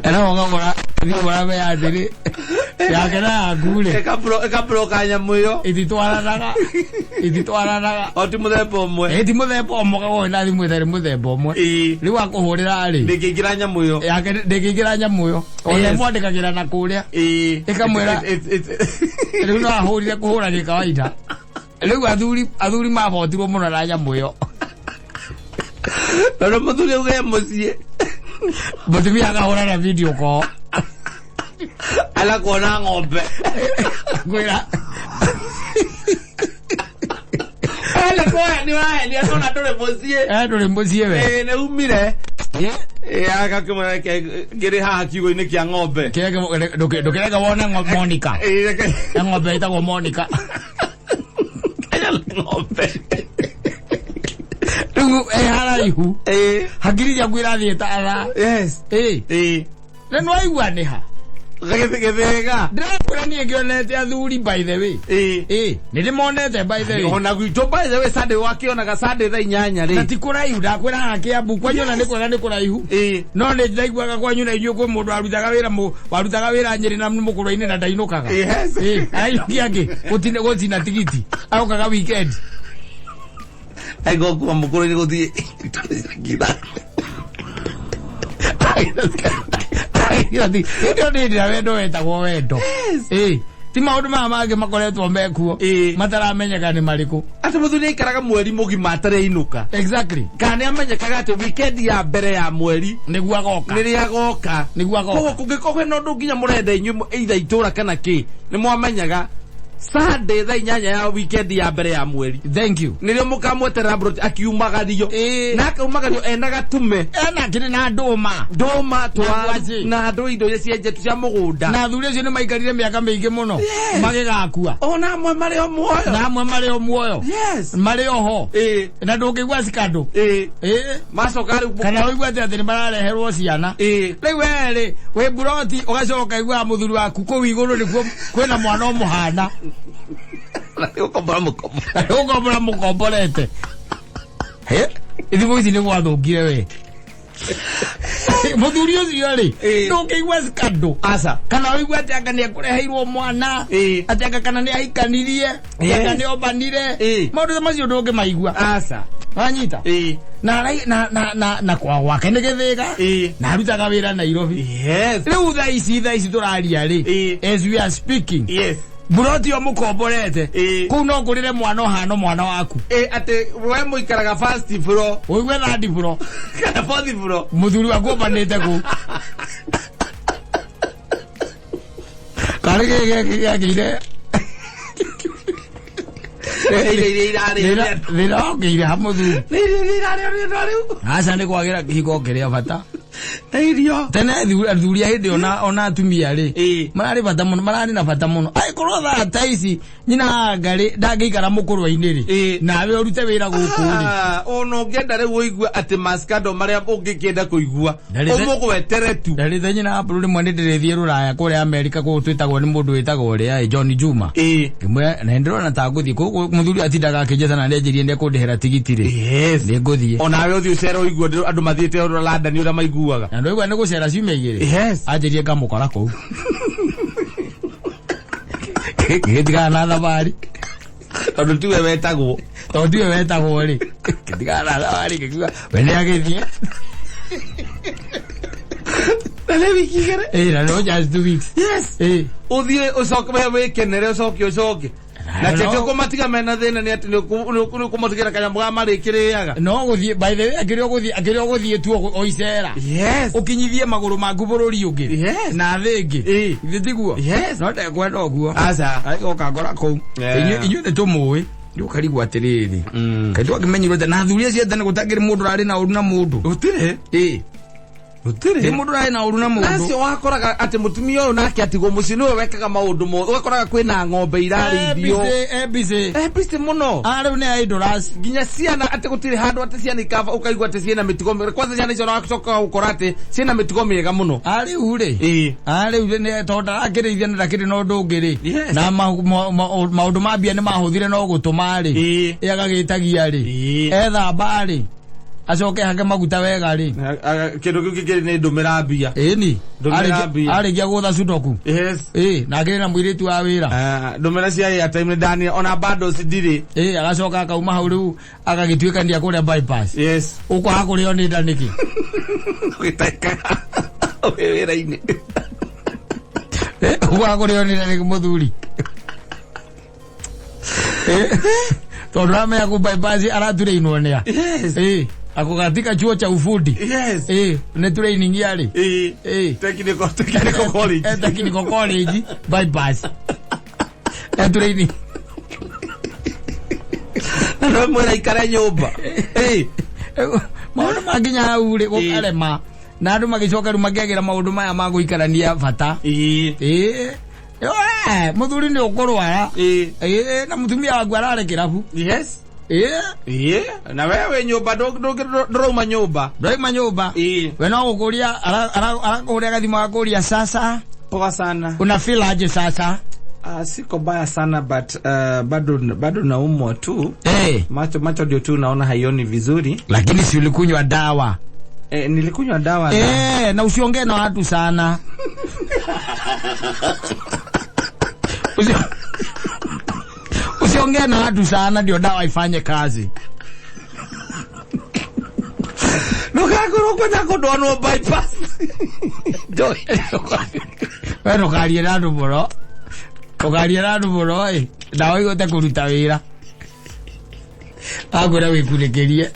Era ũgagũra thiĩ ũrabe ya thĩrĩ yake na yaku rĩ. Ĩkabroka nyamũ ĩyo. Ititwaranaga, ititwaranaga. O ti mũthemba ũmwe. Ĩ ti mũthemba ũmwe, ũgagũra na thimũ ĩtarĩ mũthemba ũmwe. Rĩu akũhũrĩra rĩ, Ndĩngĩingĩra nyamũ ĩyo. Yake ndĩngĩingĩra nyamũ ĩyo, ona ĩmwandĩkagĩra na kũrĩa. Ĩkamwĩra- Rĩu no ahũrire kũhũra gĩkawaida. Rĩu athuri mabotirwo mũno na nyamũ ĩyo. Tondũ mũthuri auge mũciĩ. Mũtumia akahũra na video call. Ala kuona ng'ombe. Kwĩra Ala kuona nĩ waenia nona ndũrĩ mũciĩ. Eh, ndũrĩ mũciĩ we. Ĩĩ, nĩ umire. Ĩĩ, agakĩmwĩra reke ngĩrĩ haha kiugũ-inĩ kĩa ng'ombe. Ndũkĩreke wone Monica. Ĩĩ, reke E ng'ombe ĩtagwo Monica. Kanyala ng'ombe. Rĩu ĩ haraihu. Hakiri ciaku irathiĩ ta thaa. Ĩĩ. Na nĩwaigua nĩ ha? Gĩthĩga. Ndĩrakwĩra niĩ ngĩonete athuri, by the way. Ĩĩ, nĩ ndĩmonete, by the way. Ona gwitũ, by the way, Sunday wakĩonaga Sunday thaa 8 Na rĩ. ti kũraihu, ndakwĩra haha Kĩambu kwanyu ona nĩ kwega, nĩ kũraihu. No nĩ ndaiguaga kwanyu na inyuĩ kwĩ mũndũ warutaga wĩra warutaga wĩra Nyĩrĩ na mũkũrwa-inĩ na ndainũkaga. Ĩĩ, arainũkia ngĩ gũtina tigiti, arokaga weekend. Aigua kuma mũkũrũ-inĩ gũthiĩ ngira. Hĩndĩ ĩyo nĩ hĩndĩ ĩrĩa wendo wetagwo wendo. Ĩĩ, ti maũndũ maya mangĩ makoretwo mekuo mataramenyeka nĩ marĩkũ. Atĩ mũthuri aikaraga mweri mũgima atarĩ ainũka. Kana nĩ amenyekaga atĩ weekend ya mbere ya mweri Nĩguo agoka. Nĩrĩa agoka. Nĩguo agoka. Koguo kũngĩkorwo kwĩna ũndũ nginya mũrenda inyuĩ either itũra kana kĩ, nĩ mwamenyaga Sunday thaa 8 ya weekend ya mbere ya mweri Thank you. Nĩrĩo mũkamweterera broti akiumagario. Na akaumagario ena gatume. Ena kĩrĩ na ndũma. Ndũma twaru ngwacĩ. Na andũ indo iria cienjetwo cia mũgũnda. Na athuri acio nĩ maikarire mĩaka mĩingĩ mũno magĩgakua. Ona amwe marĩ o muoyo. Na amwe marĩ o muoyo. Marĩ o ho. Na ndũngĩigua cikandũ. Ĩĩ. Macoka rĩu Kana ũigua atĩ nĩ marareherwo ciana. Rĩu we rĩ wĩ mburoti, ũgacoka iguaga mũthuri waku kũu igũrũ nĩkuo kwĩna mwana ũmũhana. Ũkombora mũkombo. Ũkombora mũkomborete. He, thimũ ici nĩ gwathũkire we. Mũthuri ũcio rĩ, ndũngĩigua cikandũ. Aca. Kana ũigue atĩ anga nĩ ekũreheirwo mwana, atĩ anga kana nĩ ahikanirie, anga nĩ ombanire. Maũndũ ta macio ndũngĩmaigua. Aca. Wanyita? Na na kwa gwake nĩ gĩthĩga. Na arutaga wĩra Nairobi. Rĩu thaa ici tũraria rĩ, as we are speaking, mburoti ĩyo mũkomborete, kũu no ngũrĩre mwana ũhana mwana waku. Ĩĩ, atĩ we mũikaraga first floor. Ũigue third floor. Kana fourth floor. Mũthuri waku ombanĩte kũu. Karĩ gĩkĩ gĩakĩire. Irio iria irarĩo nĩ andũ. Thĩna wakĩire ha mũthuri. Nĩ irio iria irarĩo nĩ andũ rĩu. Aca, nĩ kwagĩra kĩhiko kĩrĩa bata. Nĩ irio. Tene athuri a hĩndĩ ona atumia rĩ, mararĩ bata mũno, mararĩ na bata mũno. Angĩkorwo thaa ta ici nyina ngarĩ ndangĩikara mũkũrwa-inĩ rĩ, nawe ũrute wĩra gũkũ rĩ. Ah, ona ũngĩenda rĩu ũigue atĩ maskando marĩa ũngĩkĩenda kũigua, ũmũgwetere tu. Ndarĩte nyina Apple rĩmwe nĩ ndĩrĩthiĩ rũraya kũrĩa Amerika, kũu twĩtagwo nĩ mũndũ wĩtagwo ũrĩa John Juma. Ngĩmwĩra na ndĩrona ta ngũthiĩ kũu, mũthuri atindaga akĩnjĩta na nĩanjĩrie nĩekũndĩhĩra tigiti rĩ, nĩ ngũthiĩ. Onawe ũthiĩ ũcere ũigue andũ mathiĩte London ũrĩa maiguaga. Na ndwaigua nĩ gũcera ciumia 2. Anjĩrie ngamũkora kũu. Gĩtigana na thabarĩ. Tondũ tiwe wetagwo. Tondũ tiwe wetagwo rĩ, gĩtigana na thabarĩ, gĩkiuga we nĩ agĩthiĩ. Na nĩ wiki 2. Ĩĩ, na no just 2 weeks. Ĩĩ. Ũthiĩ ũcoke we wĩkenere, ũcoke ũcoke na tete ũkũmatiga mena thĩna nĩ atĩ nĩ ũkũmatigĩra kanyamũ ga marĩkĩrĩaga. No gũthiĩ, by the way, akĩrĩ o gũthiĩ tu o icera. Ũkinyithie magũrũ maku bũrũri ũngĩ. Na thĩ ĩngĩ. Githĩ tiguo? Yes. No ndekwenda ũguo. Aca. Agĩcoka ngora kũu. Inyuĩ nĩ tũmũĩ. Rĩu ũkarigwo atĩrĩrĩ, kaĩ twakĩmenyirwo atĩa na athuri acio tene gũtakĩrĩ mũndũ ũrarĩ na ũru na mũndũ? Gũtirĩ. Ĩĩ. Gũtirĩ. Ti mũndũ ũrarĩ na ũru na mũndũ. Nacio wakoraga atĩ mũtumia ũyũ nake atigwo mũciĩ nĩwe wekaga maũndũ mothe, ũgakoraga kwĩna ng'ombe irarĩithio. Eh, busy. Eh, busy mũno. Ah, rĩu nĩ idlers. Nginya ciana atĩ gũtirĩ handũ atĩ ciana ikaba ũkaigua atĩ ciĩna mĩtugo mĩega. Kwanza ciana icio wacoka gũkora atĩ ciĩna mĩtugo mĩega mũno. Ah, rĩu rĩ. Ĩĩ. Ah, rĩu nĩ tondũ ndarakĩrĩithia na ndakĩrĩ na ũndũ ũngĩ rĩ. Yes. Na maũndũ ma mbia nĩ mahũthire no gũtũma rĩ. Ĩĩ. Ĩ agagĩtagia rĩ. Ĩĩ. Ethamba rĩ. Acoke hake maguta wega rĩ. Kĩndũ kĩu kĩngĩ nĩ ndũmĩra mbia. Ĩni. Ndũmĩra mbia. Arĩkia gũtha sudoku. Yes. Ĩ, na akĩrĩ na mũirĩtu wa wĩra. Ah, ndũmĩra cia airtime nĩ ndani ona bundles ndirĩ. Ĩ, agacoka akauma hau rĩu agagĩtuĩkania kũrĩa bypass. Yes. Ũkwaga kũrĩo nĩ nda nĩkĩ? Ũgĩtekaga wĩ wĩra-inĩ. Ũkwaga kũrĩo nĩ nda nĩkĩ mũthuri? Tondũ ramenya ku bypass araturĩinwo nĩa. Yes. Ĩ, ako katika chuo cha ufundi. Yes. Ĩ, nĩ training yarĩ. Ĩĩ. Ĩ. Technical college. Technical college bypass. Training. Na no mwĩra ikare nyũmba. Ĩĩ. Maũndũ makinya hau rĩ gũkarema na andũ magĩcoka rĩu makĩagĩra maũndũ maya ma gũikarania bata. Ĩĩ. Ĩĩ. Mũthuri nĩ ũkũrwara. Ĩĩ. Ĩĩ, na mũtumia waku ararĩ kĩrabu. Yes. Ĩĩ. Ĩĩ. Na we wĩ nyũmba ndũrauma nyũmba. Ndũrauma nyũmba. Ĩĩ. We no gũkũria arakũria gathimũ gakũria sasa. Poa sana. Una feel aje sasa? Siko baya sana but bado naumwa tu. Macho ndio tu naona haioni vizuri. Lakini si ulikunywa dawa? Nilikunywa dawa. Na usiongee na watu sana. Usiongee na watu sana ndio dawa ifanye kazi. Ndũgakorwo kwenda kũndwanwo bypass. Joy. We ndũkarie na andũ mũno. Ndũkarie na andũ mũno ĩ. Ndawa ihote kũruta wĩra. Akwĩra wĩkunĩkĩrie.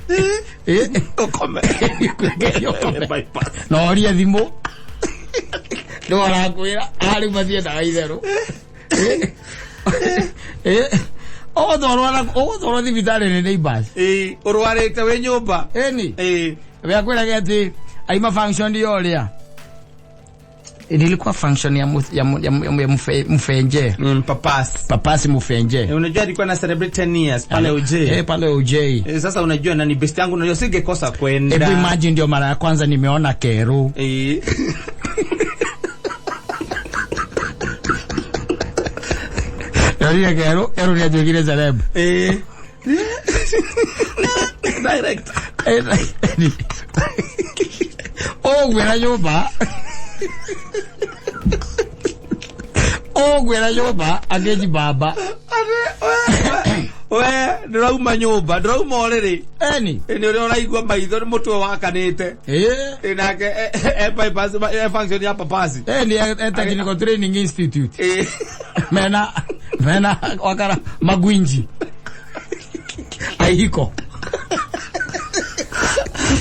Ũkome. Wĩkunĩkĩrie ũkome. Bypass. Na ũrie thimũ. Nĩwe ũrakwĩra, rĩu mathiĩ ndawa itherũ. Ũgũtwarwo thibitarĩ nĩ neighbors. Ĩĩ, ũrwarĩte wĩ nyũmba. Ĩni. Ĩĩ. We akwĩraga atĩ aima function ya ũrĩa. Nilikuwa function ya Mfenje. Papasi. Papasi Mfenje. Unajua alikuwa na celebrate 10 years pale OJ. Pale OJ. Sasa unajua na ni best yangu unajua singekosa kwenda. Hebu imagine ndio mara ya kwanza nimeona Keru. Ndio Keru, Keru ni atuikire celeb. Direct. Ogwera nyumba. Ogwera nyumba ageji baba. We ndirauma nyumba, ndirauma ũrĩrĩ. Eni. Nĩ ũrĩa ũraigua maitho nĩ mũtwe wakanĩte. Nake bypass function ya papasi. Eni Technical Training Institute. Mena wakara magwinji. Aihiko.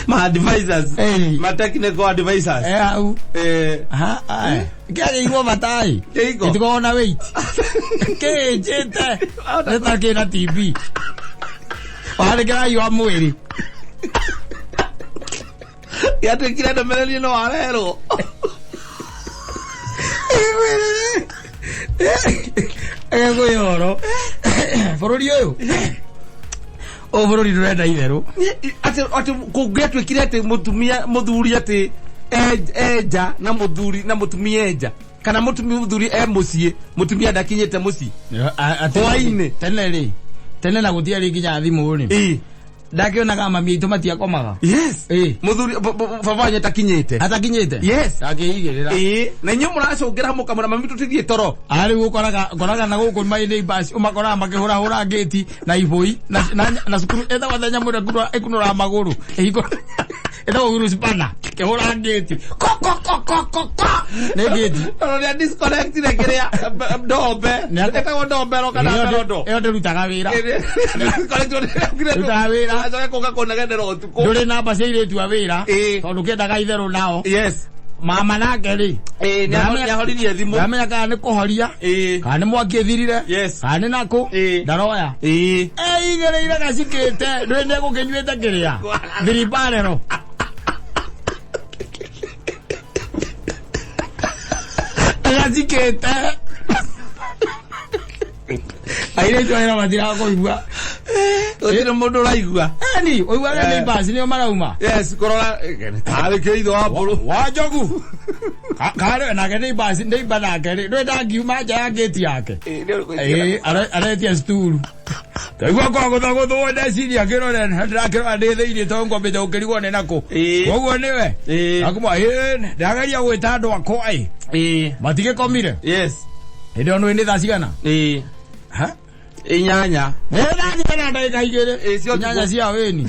Ma advisors. Ma technical advisors. Au. Ha, ai. Kĩagĩirwo batai. Kĩiko. Itikoragwo na weight. Kĩnjĩte. Nĩ ta kĩna TB. Warĩ kĩraiyũa mwĩrĩ. Gĩatuĩkire ndũmĩrĩri no arerwo. Egũĩ ũhoro. Bũrũri ũyũ. Ũyũ bũrũri ndũrenda itherũ. Atĩ kũngĩatuĩkire atĩ mũtumia mũthuri atĩ enja na mũthuri na mũtumia enja. Kana mũtumia mũthuri e mũciĩ, mũtumia ndakinyĩte mũciĩ. Hwaĩ-inĩ. Tene rĩ. Tene na gũtiarĩ nginya thimũ rĩ. Ndakĩonaga mami aitũ matiakomaga. Yes. Mũthuri baba wanyu atakinyĩte. Atakinyĩte? Yes. Akĩigĩrĩra. Na inyuĩ mũracũngĩra mũkamwĩra mami tũtithiĩ toro. Rĩu ũkoraga na gũkũ my neighbors ũmakoraga makĩhũrahũra ngĩti na ibũi na cukuru ĩtagwo atĩa nyamũ ĩrĩa ĩkunũraga magũrũ. Ĩtagwo wheel spanner. Kĩhũra ngĩti. Ko ko ko ko ko ko. Nĩ ngĩti. Tondũ nĩ disconnect-ire kĩrĩa ndombe. Ĩtagwo ndombero kana mberondo. Ĩyo ndĩrutaga wĩra. Ndĩrutaga wĩra. Acoke kũka kũnegenera ũtukũ. Ndũrĩ namba cia airĩtu a wĩra. Tondũ kĩendaga itherũ nao. Yes. Mama nake rĩ. Nĩahoririe thimũ. Ndamenya kana nĩ kũhoria. Kana nĩ mwaki ĩthirire. Yes. Kana nĩ nakũ. Ndaroya. Eigĩrĩire gacikĩte. Ndũĩ nĩ egũkĩnyuĩte kĩrĩa. Thiribarero. Nĩgacikĩte. Airĩtu aya matirakũigua. Gũtirĩ mũndũ ũraigua. Eni, ũiguaga nĩ basi nĩo marauma. Yes, kũrora tarĩ kĩitho wa mbũrũ. Wa njogu. Karĩ nake nĩ basi nĩ nake rĩ. Ndũĩ ndangiuma nja ya gate yake. Ĩĩ, aretia sturu. Ndaigua kwa gũthagũthwo ndeciria ngĩrore ndĩrakĩrora ndĩ thĩinĩ tondũ ngwambĩte gũkĩrigwo nĩ nakũ. Koguo nĩwe. Akuma ĩĩ ndageria gwĩta andũ akwa ĩ. Matigĩkomire. Yes. Hĩndĩ ĩyo nĩ nĩ thaa cigana? Ha? 8. Nĩ thaa cigana ndagĩka 2. Ĩĩ, cio 8 cia wĩni.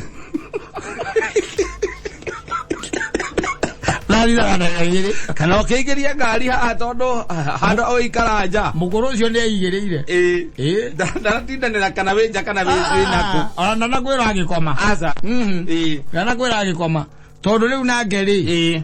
Thaa cigana ndagĩka 2. Kana ũkĩingĩria ngari haha tondũ handũ ũikara nja. Mũkũrũ ũcio nĩ aigĩrĩire. Ĩĩ. Ndaratindanĩra kana wĩ nja kana wĩ nakũ. Ona ndanakwĩra agĩkoma. Aca. Ndanakwĩra agĩkoma. Tondũ rĩu nake rĩ.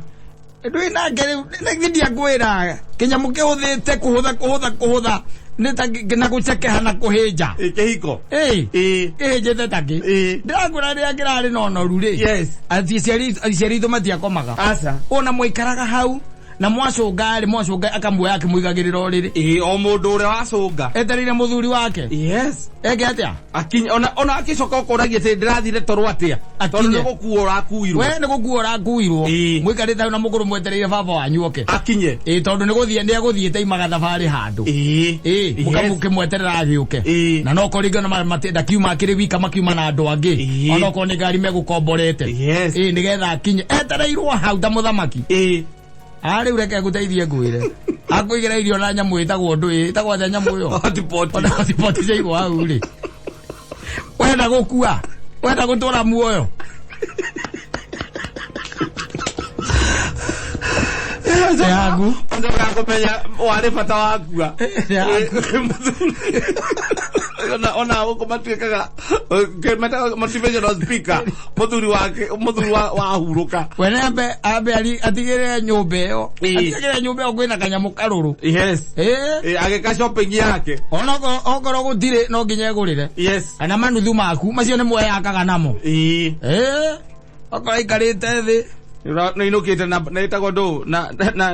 Ndũĩ nake rĩu nĩ ndiakwĩra kĩnyamũ kĩhũthĩte kũhũtha kũhũtha kũhũtha nĩ ta na gũcekeha na kũhĩnja. Kĩhiko. Kĩhĩnjĩte ta kĩ. Ndĩrakwĩra rĩrĩa kĩrarĩ na ũnoru rĩ. Yes. Aciari aitũ matiakomaga. Aca. Ona mwaikaraga hau na mwacũnga rĩ mwacũnga akamuoya akĩmũigagĩrĩra ũrĩrĩ. Ĩĩ, o mũndũ ũrĩa wacũnga. Etereire mũthuri wake. Yes. Eke atĩa? Akinye ona akĩcoka ũkoragia atĩ ndĩrathire toro atĩa. Tondũ nĩ gũkuo ũrakuirwo. We nĩ gũkuo ũrakuirwo. Mũikarĩte hau na mũkũrũ mwetereire baba wanyu oke. Akinye. Ĩĩ, tondũ nĩ gũthiĩ nĩ egũthiĩte imaga thabarĩ handũ. Ĩĩ. Mũkamũkĩmweterera agĩũke. Na no kũringana ndakiuma akĩrĩ wika makiuma na andũ angĩ. Ona okorwo nĩ ngari megũkomborete. Yes. Ĩĩ, nĩgetha akinye. Etereirwo hau ta mũthamaki. Ĩĩ. Rĩu reke ngũteithie ngwĩre. Akũigĩra irio na nyamũ ĩtagwo ndũĩ, ĩtagwo atĩa nyamũ ĩyo? Hotpot. Ona hotpot ciaigwo hau rĩ. Wenda gũkua, wenda gũtũra muoyo. Yaku. Ũcokaga kũmenya warĩ bata wakua. Ona gũkũ matuĩkaga motivational speaker mũthuri wake mũthuri wahurũka. We nĩ ambe atigĩrĩre nyũmba ĩyo. Atigĩrĩre nyũmba ĩyo kwĩna kanyamũ karũrũ. Yes. Agĩka shopping yake. Ona okorwo gũtirĩ no nginya egũrĩre. Yes. Kana manuthu maku macio nĩ mweyakaga namo. Okorwo aikarĩte thĩ. Nĩ inũkĩte na ĩtagwo ndũ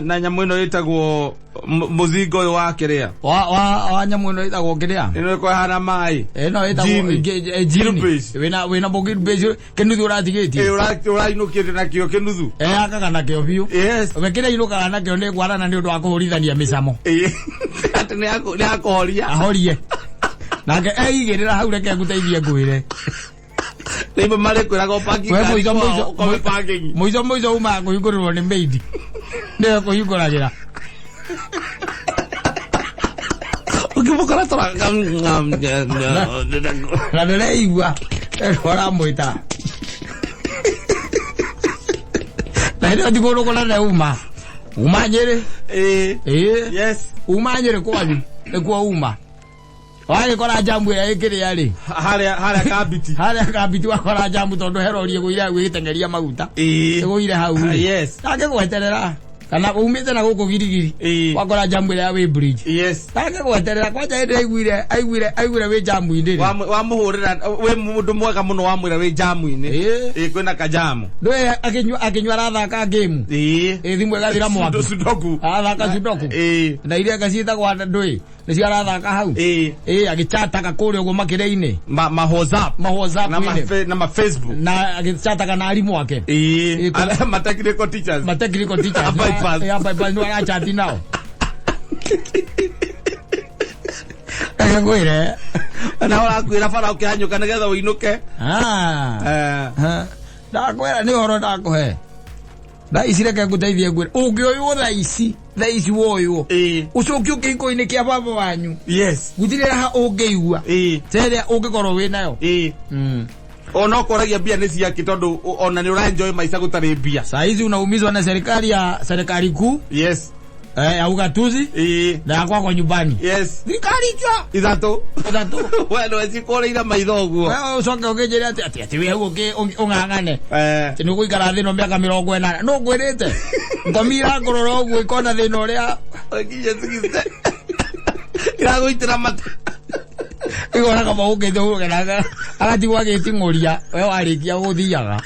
na nyamũ ĩno ĩtagwo mũzingo ũyũ wa kĩrĩa. Wa nyamũ ĩno ĩtagwo kĩrĩa? Ĩno ĩkũhana maĩ. Ĩno ĩtagwo jini. Wĩna mũgirubĩci kĩnuthu ũratigĩtie. Ũrainũkĩte nakĩo kĩnuthu. Eyakaga nakĩo biũ. Yes. We kĩrĩa inũkaga nakĩo nĩ kwarana nĩ ũndũ wa kũhũrithania mĩcamo. Atĩ nĩ akũhoria. Ahorie. Nake eigĩrĩra hau reke ngũteithie ngwĩre. Rĩmwe marĩkwĩraga ũpangi ngari. Mũico mũico umaga kũhingũrĩrwo nĩ maid. Nĩwe kũhingũragĩra. Ũkĩmũkora tora. Na ndĩreigua ũramwĩta. Na hĩndĩ ĩyo ti kũndũ kũnene uma. Uma Nyĩrĩ. Yes. Uma Nyĩrĩ kwanyu nĩkuo uma. Wagĩkora njamu ĩrĩa ĩkĩrĩa rĩ. Harĩa kambiti. Harĩa kambiti wakora njamu tondũ he rori ĩgũire hau ĩgĩteng'eria maguta. Ĩgũire hau. Yes. Ndangĩgweterera. Kana umĩte na gũkũ girigiri. Wakora njamu ĩrĩa ya Weybridge. Yes. Ndangĩgweterera kwanja hĩndĩ aiguire wĩ njamu-inĩ rĩ. Wamũhũrĩra wĩ mũndũ mwega mũno wamwĩra wĩ njamu-inĩ. Ĩĩ kwĩna kajamu. Ndũĩ akĩnyua arathaka game. Ĩĩ. Thimũ ĩgathira mwaki. Sudoku. Arathaka sudoku. Na iria anga ciĩtagwo ndũĩ. Nĩcio arathaka hau. Agĩchataga kũrĩa ũguo makĩrĩa-inĩ. Ma WhatsApp. Ma WhatsApp na ma Facebook. Na agĩchataga na arimũ ake. Ma technical teachers. Ma technical teachers. Bypass. Bypass nĩ arachati nao. Ngwĩre. Na ũrakwĩra bara ũkĩhanyũka nĩgetha ũinũke. Ndakwĩra nĩ ũhoro ndakũhe. Thaa ici reke ngũteithie ngwĩre. Ũngĩoywo thaa ici, thaa ici woywo. Ũcokio kĩhiko-inĩ kĩa baba wanyu. Yes. Gũtirĩ raha ũngĩigua. Ta ĩrĩa ũngĩkorwo wĩ nayo. Ona ũkoragia mbia nĩ ciake tondũ ona nĩ ũraenjoy maica gũtarĩ mbia. Saa hizi unaumizwa na serikali ya serikali kuu. Yes. Ya ugatuzi. Na ya kwako nyumbani. Yes. Thirikari icio. Ithatũ. Ithatũ. We nĩwe cikũrĩire maitho ũguo. We ũcoke ũkĩnjĩre atĩ atĩ wĩ hau ũng'ang'ane. Atĩ nĩ ũgũikara thĩ ĩno mĩaka 80. Nũ ngwĩrĩte? Ngomi irakũrora ũguo ĩkona thĩna ũrĩa. Ũkinyie sixty. Iragũitĩra mata. Ĩkona kaba ũkĩte ũguo kana agatigwo agĩting'ũria we warĩkia gũthiaga.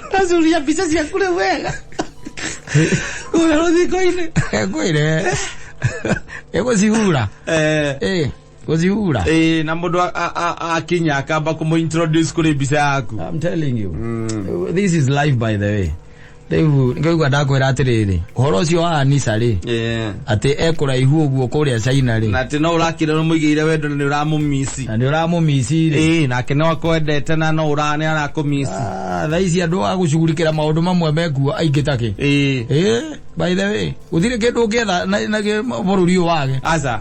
Ndacuria mbica ciaku rĩu wega. Kũrĩa rũthingo-inĩ. Ngwĩre. Ĩgũcihura. Eh. Ĩ, gũcihura. Ĩĩ, na mũndũ akinya akamba kũmũ introduce kũrĩ mbica yaku. I'm telling you. This is life, by the way. Rĩu nĩngũigua ndakwĩra atĩrĩrĩ, ũhoro ũcio wa Anisa rĩ, atĩ ekũraihu ũguo kũrĩa China rĩ, Na atĩ no ũrakĩra ũmũigĩire wendo na nĩ ũramũmici. Na nĩ ũramũmici rĩ. Ĩĩ, nake no akwendete na no ũra nĩ arakũmici. Ah, thaa ici andũ a gũcugurikĩra maũndũ mamwe mekuo aingĩ takĩ. Ĩĩ, by the way, gũtirĩ kĩndũ ũngĩetha na bũrũri ũyũ wage. Aca.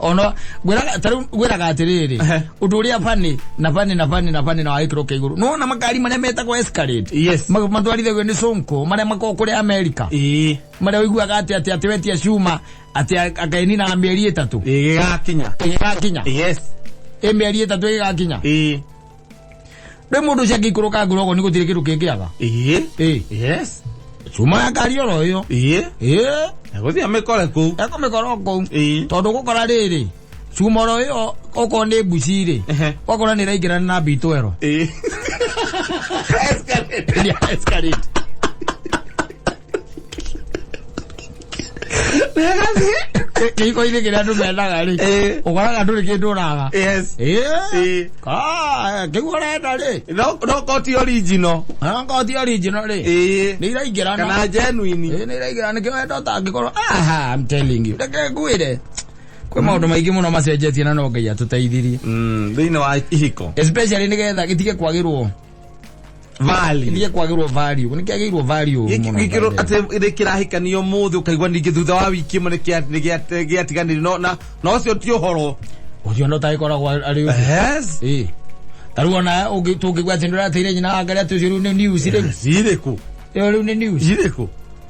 Ona ngwĩraga ta rĩu ngwĩraga atĩrĩrĩ, ũndũ ũrĩa bani na bani na bani na bani na wa gĩkĩro kĩa igũrũ, nĩwona makari marĩa metagwo Escalade matwarithagio nĩ Sonko, marĩa makoragwo kũrĩa Amerika, marĩa ũiguaga atĩ wetia cuma atĩ akainina mĩeri 3. Ĩgĩgakinya. Ĩgĩgakinya. Ĩ mĩeri 3 ĩgĩgakinya. Rĩu mũndũ ũcio angĩikũrũka ngoro nĩ gũtirĩ kĩndũ kĩngĩaga. Ĩĩ. Cuma ya ngari oro ĩyo. Ĩĩ. Egũthiĩ amĩkore kũu. Ekũmĩkora o kũu. Tondũ gũkora rĩrĩ, cuma oro ĩyo okorwo nĩ mbuci rĩ, ũgakora nĩ ĩraingĩrana na B12. Ĩrĩa Escalade. Kĩhiko-inĩ kĩrĩa andũ mendaga rĩ, ũkoraga ndũrĩ kĩndũ ũraga. Ĩĩ. Ah, kĩu ũrenda rĩ. No no koti original. Okorwo ti original rĩ, nĩ iraingĩrana. Kana genuine. Ĩĩ, nĩ iraingĩrana nĩkĩo wenda ũtangĩkorwo. Aha, I'm telling you. Reke ngwĩre. Kwĩ maũndũ maingĩ mũno macenjetie na no Ngai atũteithirie. Thĩinĩ wa ihiko. Especially nĩgetha gĩtige kwagĩrwo Value. Gĩtige kwagĩrwo value. Nĩ kĩagĩirwo value mũno. Gĩkĩro atĩ nĩ kĩrahikanio mũthĩ ũkaigua ningĩ thutha wa wiki ĩmwe nĩ gĩatiganire no na na ũcio ti ũhoro. Ũcio no tagĩkoragwo arĩ ũcio. Ĩĩ. Ta rĩu ona tũngĩigua atĩ nĩũrateire nyina wa Ngai atĩ ũcio rĩu nĩ news rĩu. Irĩkũ? Ĩyo rĩu nĩ news. Irĩkũ?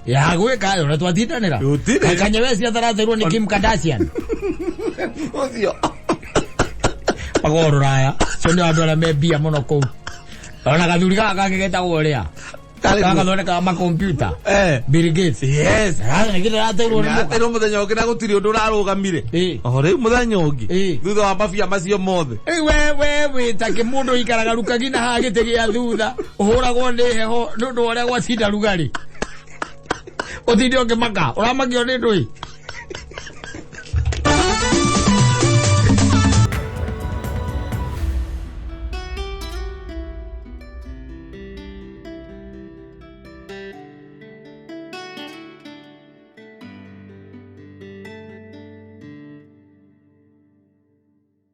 Ya gwĩka ona twatindanĩra. Gũtirĩ. Kanye West atarateirwo nĩ Kim Kardashian. Ũcio. Magoro rũraya. Cio nĩ andũ arĩa me mbia mũno kũu. Ona gathuri gaka kangĩ getagwo ũrĩa. Karĩ Gaka kuo? gathondekaga makompiuta. Bill Gates. Nĩ ndĩrateirwo nĩ mũka. Nĩrateirwo mũthenya ũngĩ na gũtirĩ ũndũ ũrarũgamire. O rĩu mũthenya ũngĩ. Thutha wa mabia macio mothe. Rĩu we wĩ ta kĩmũndũ ũikaraga rukagi na haha gĩtĩ gĩa thutha, ũhũragwo nĩ heho nĩ ũndũ wa ũrĩa gwacinda rugarĩ. Ũtinde ũkĩmaka, ũramakio nĩ ndũĩ.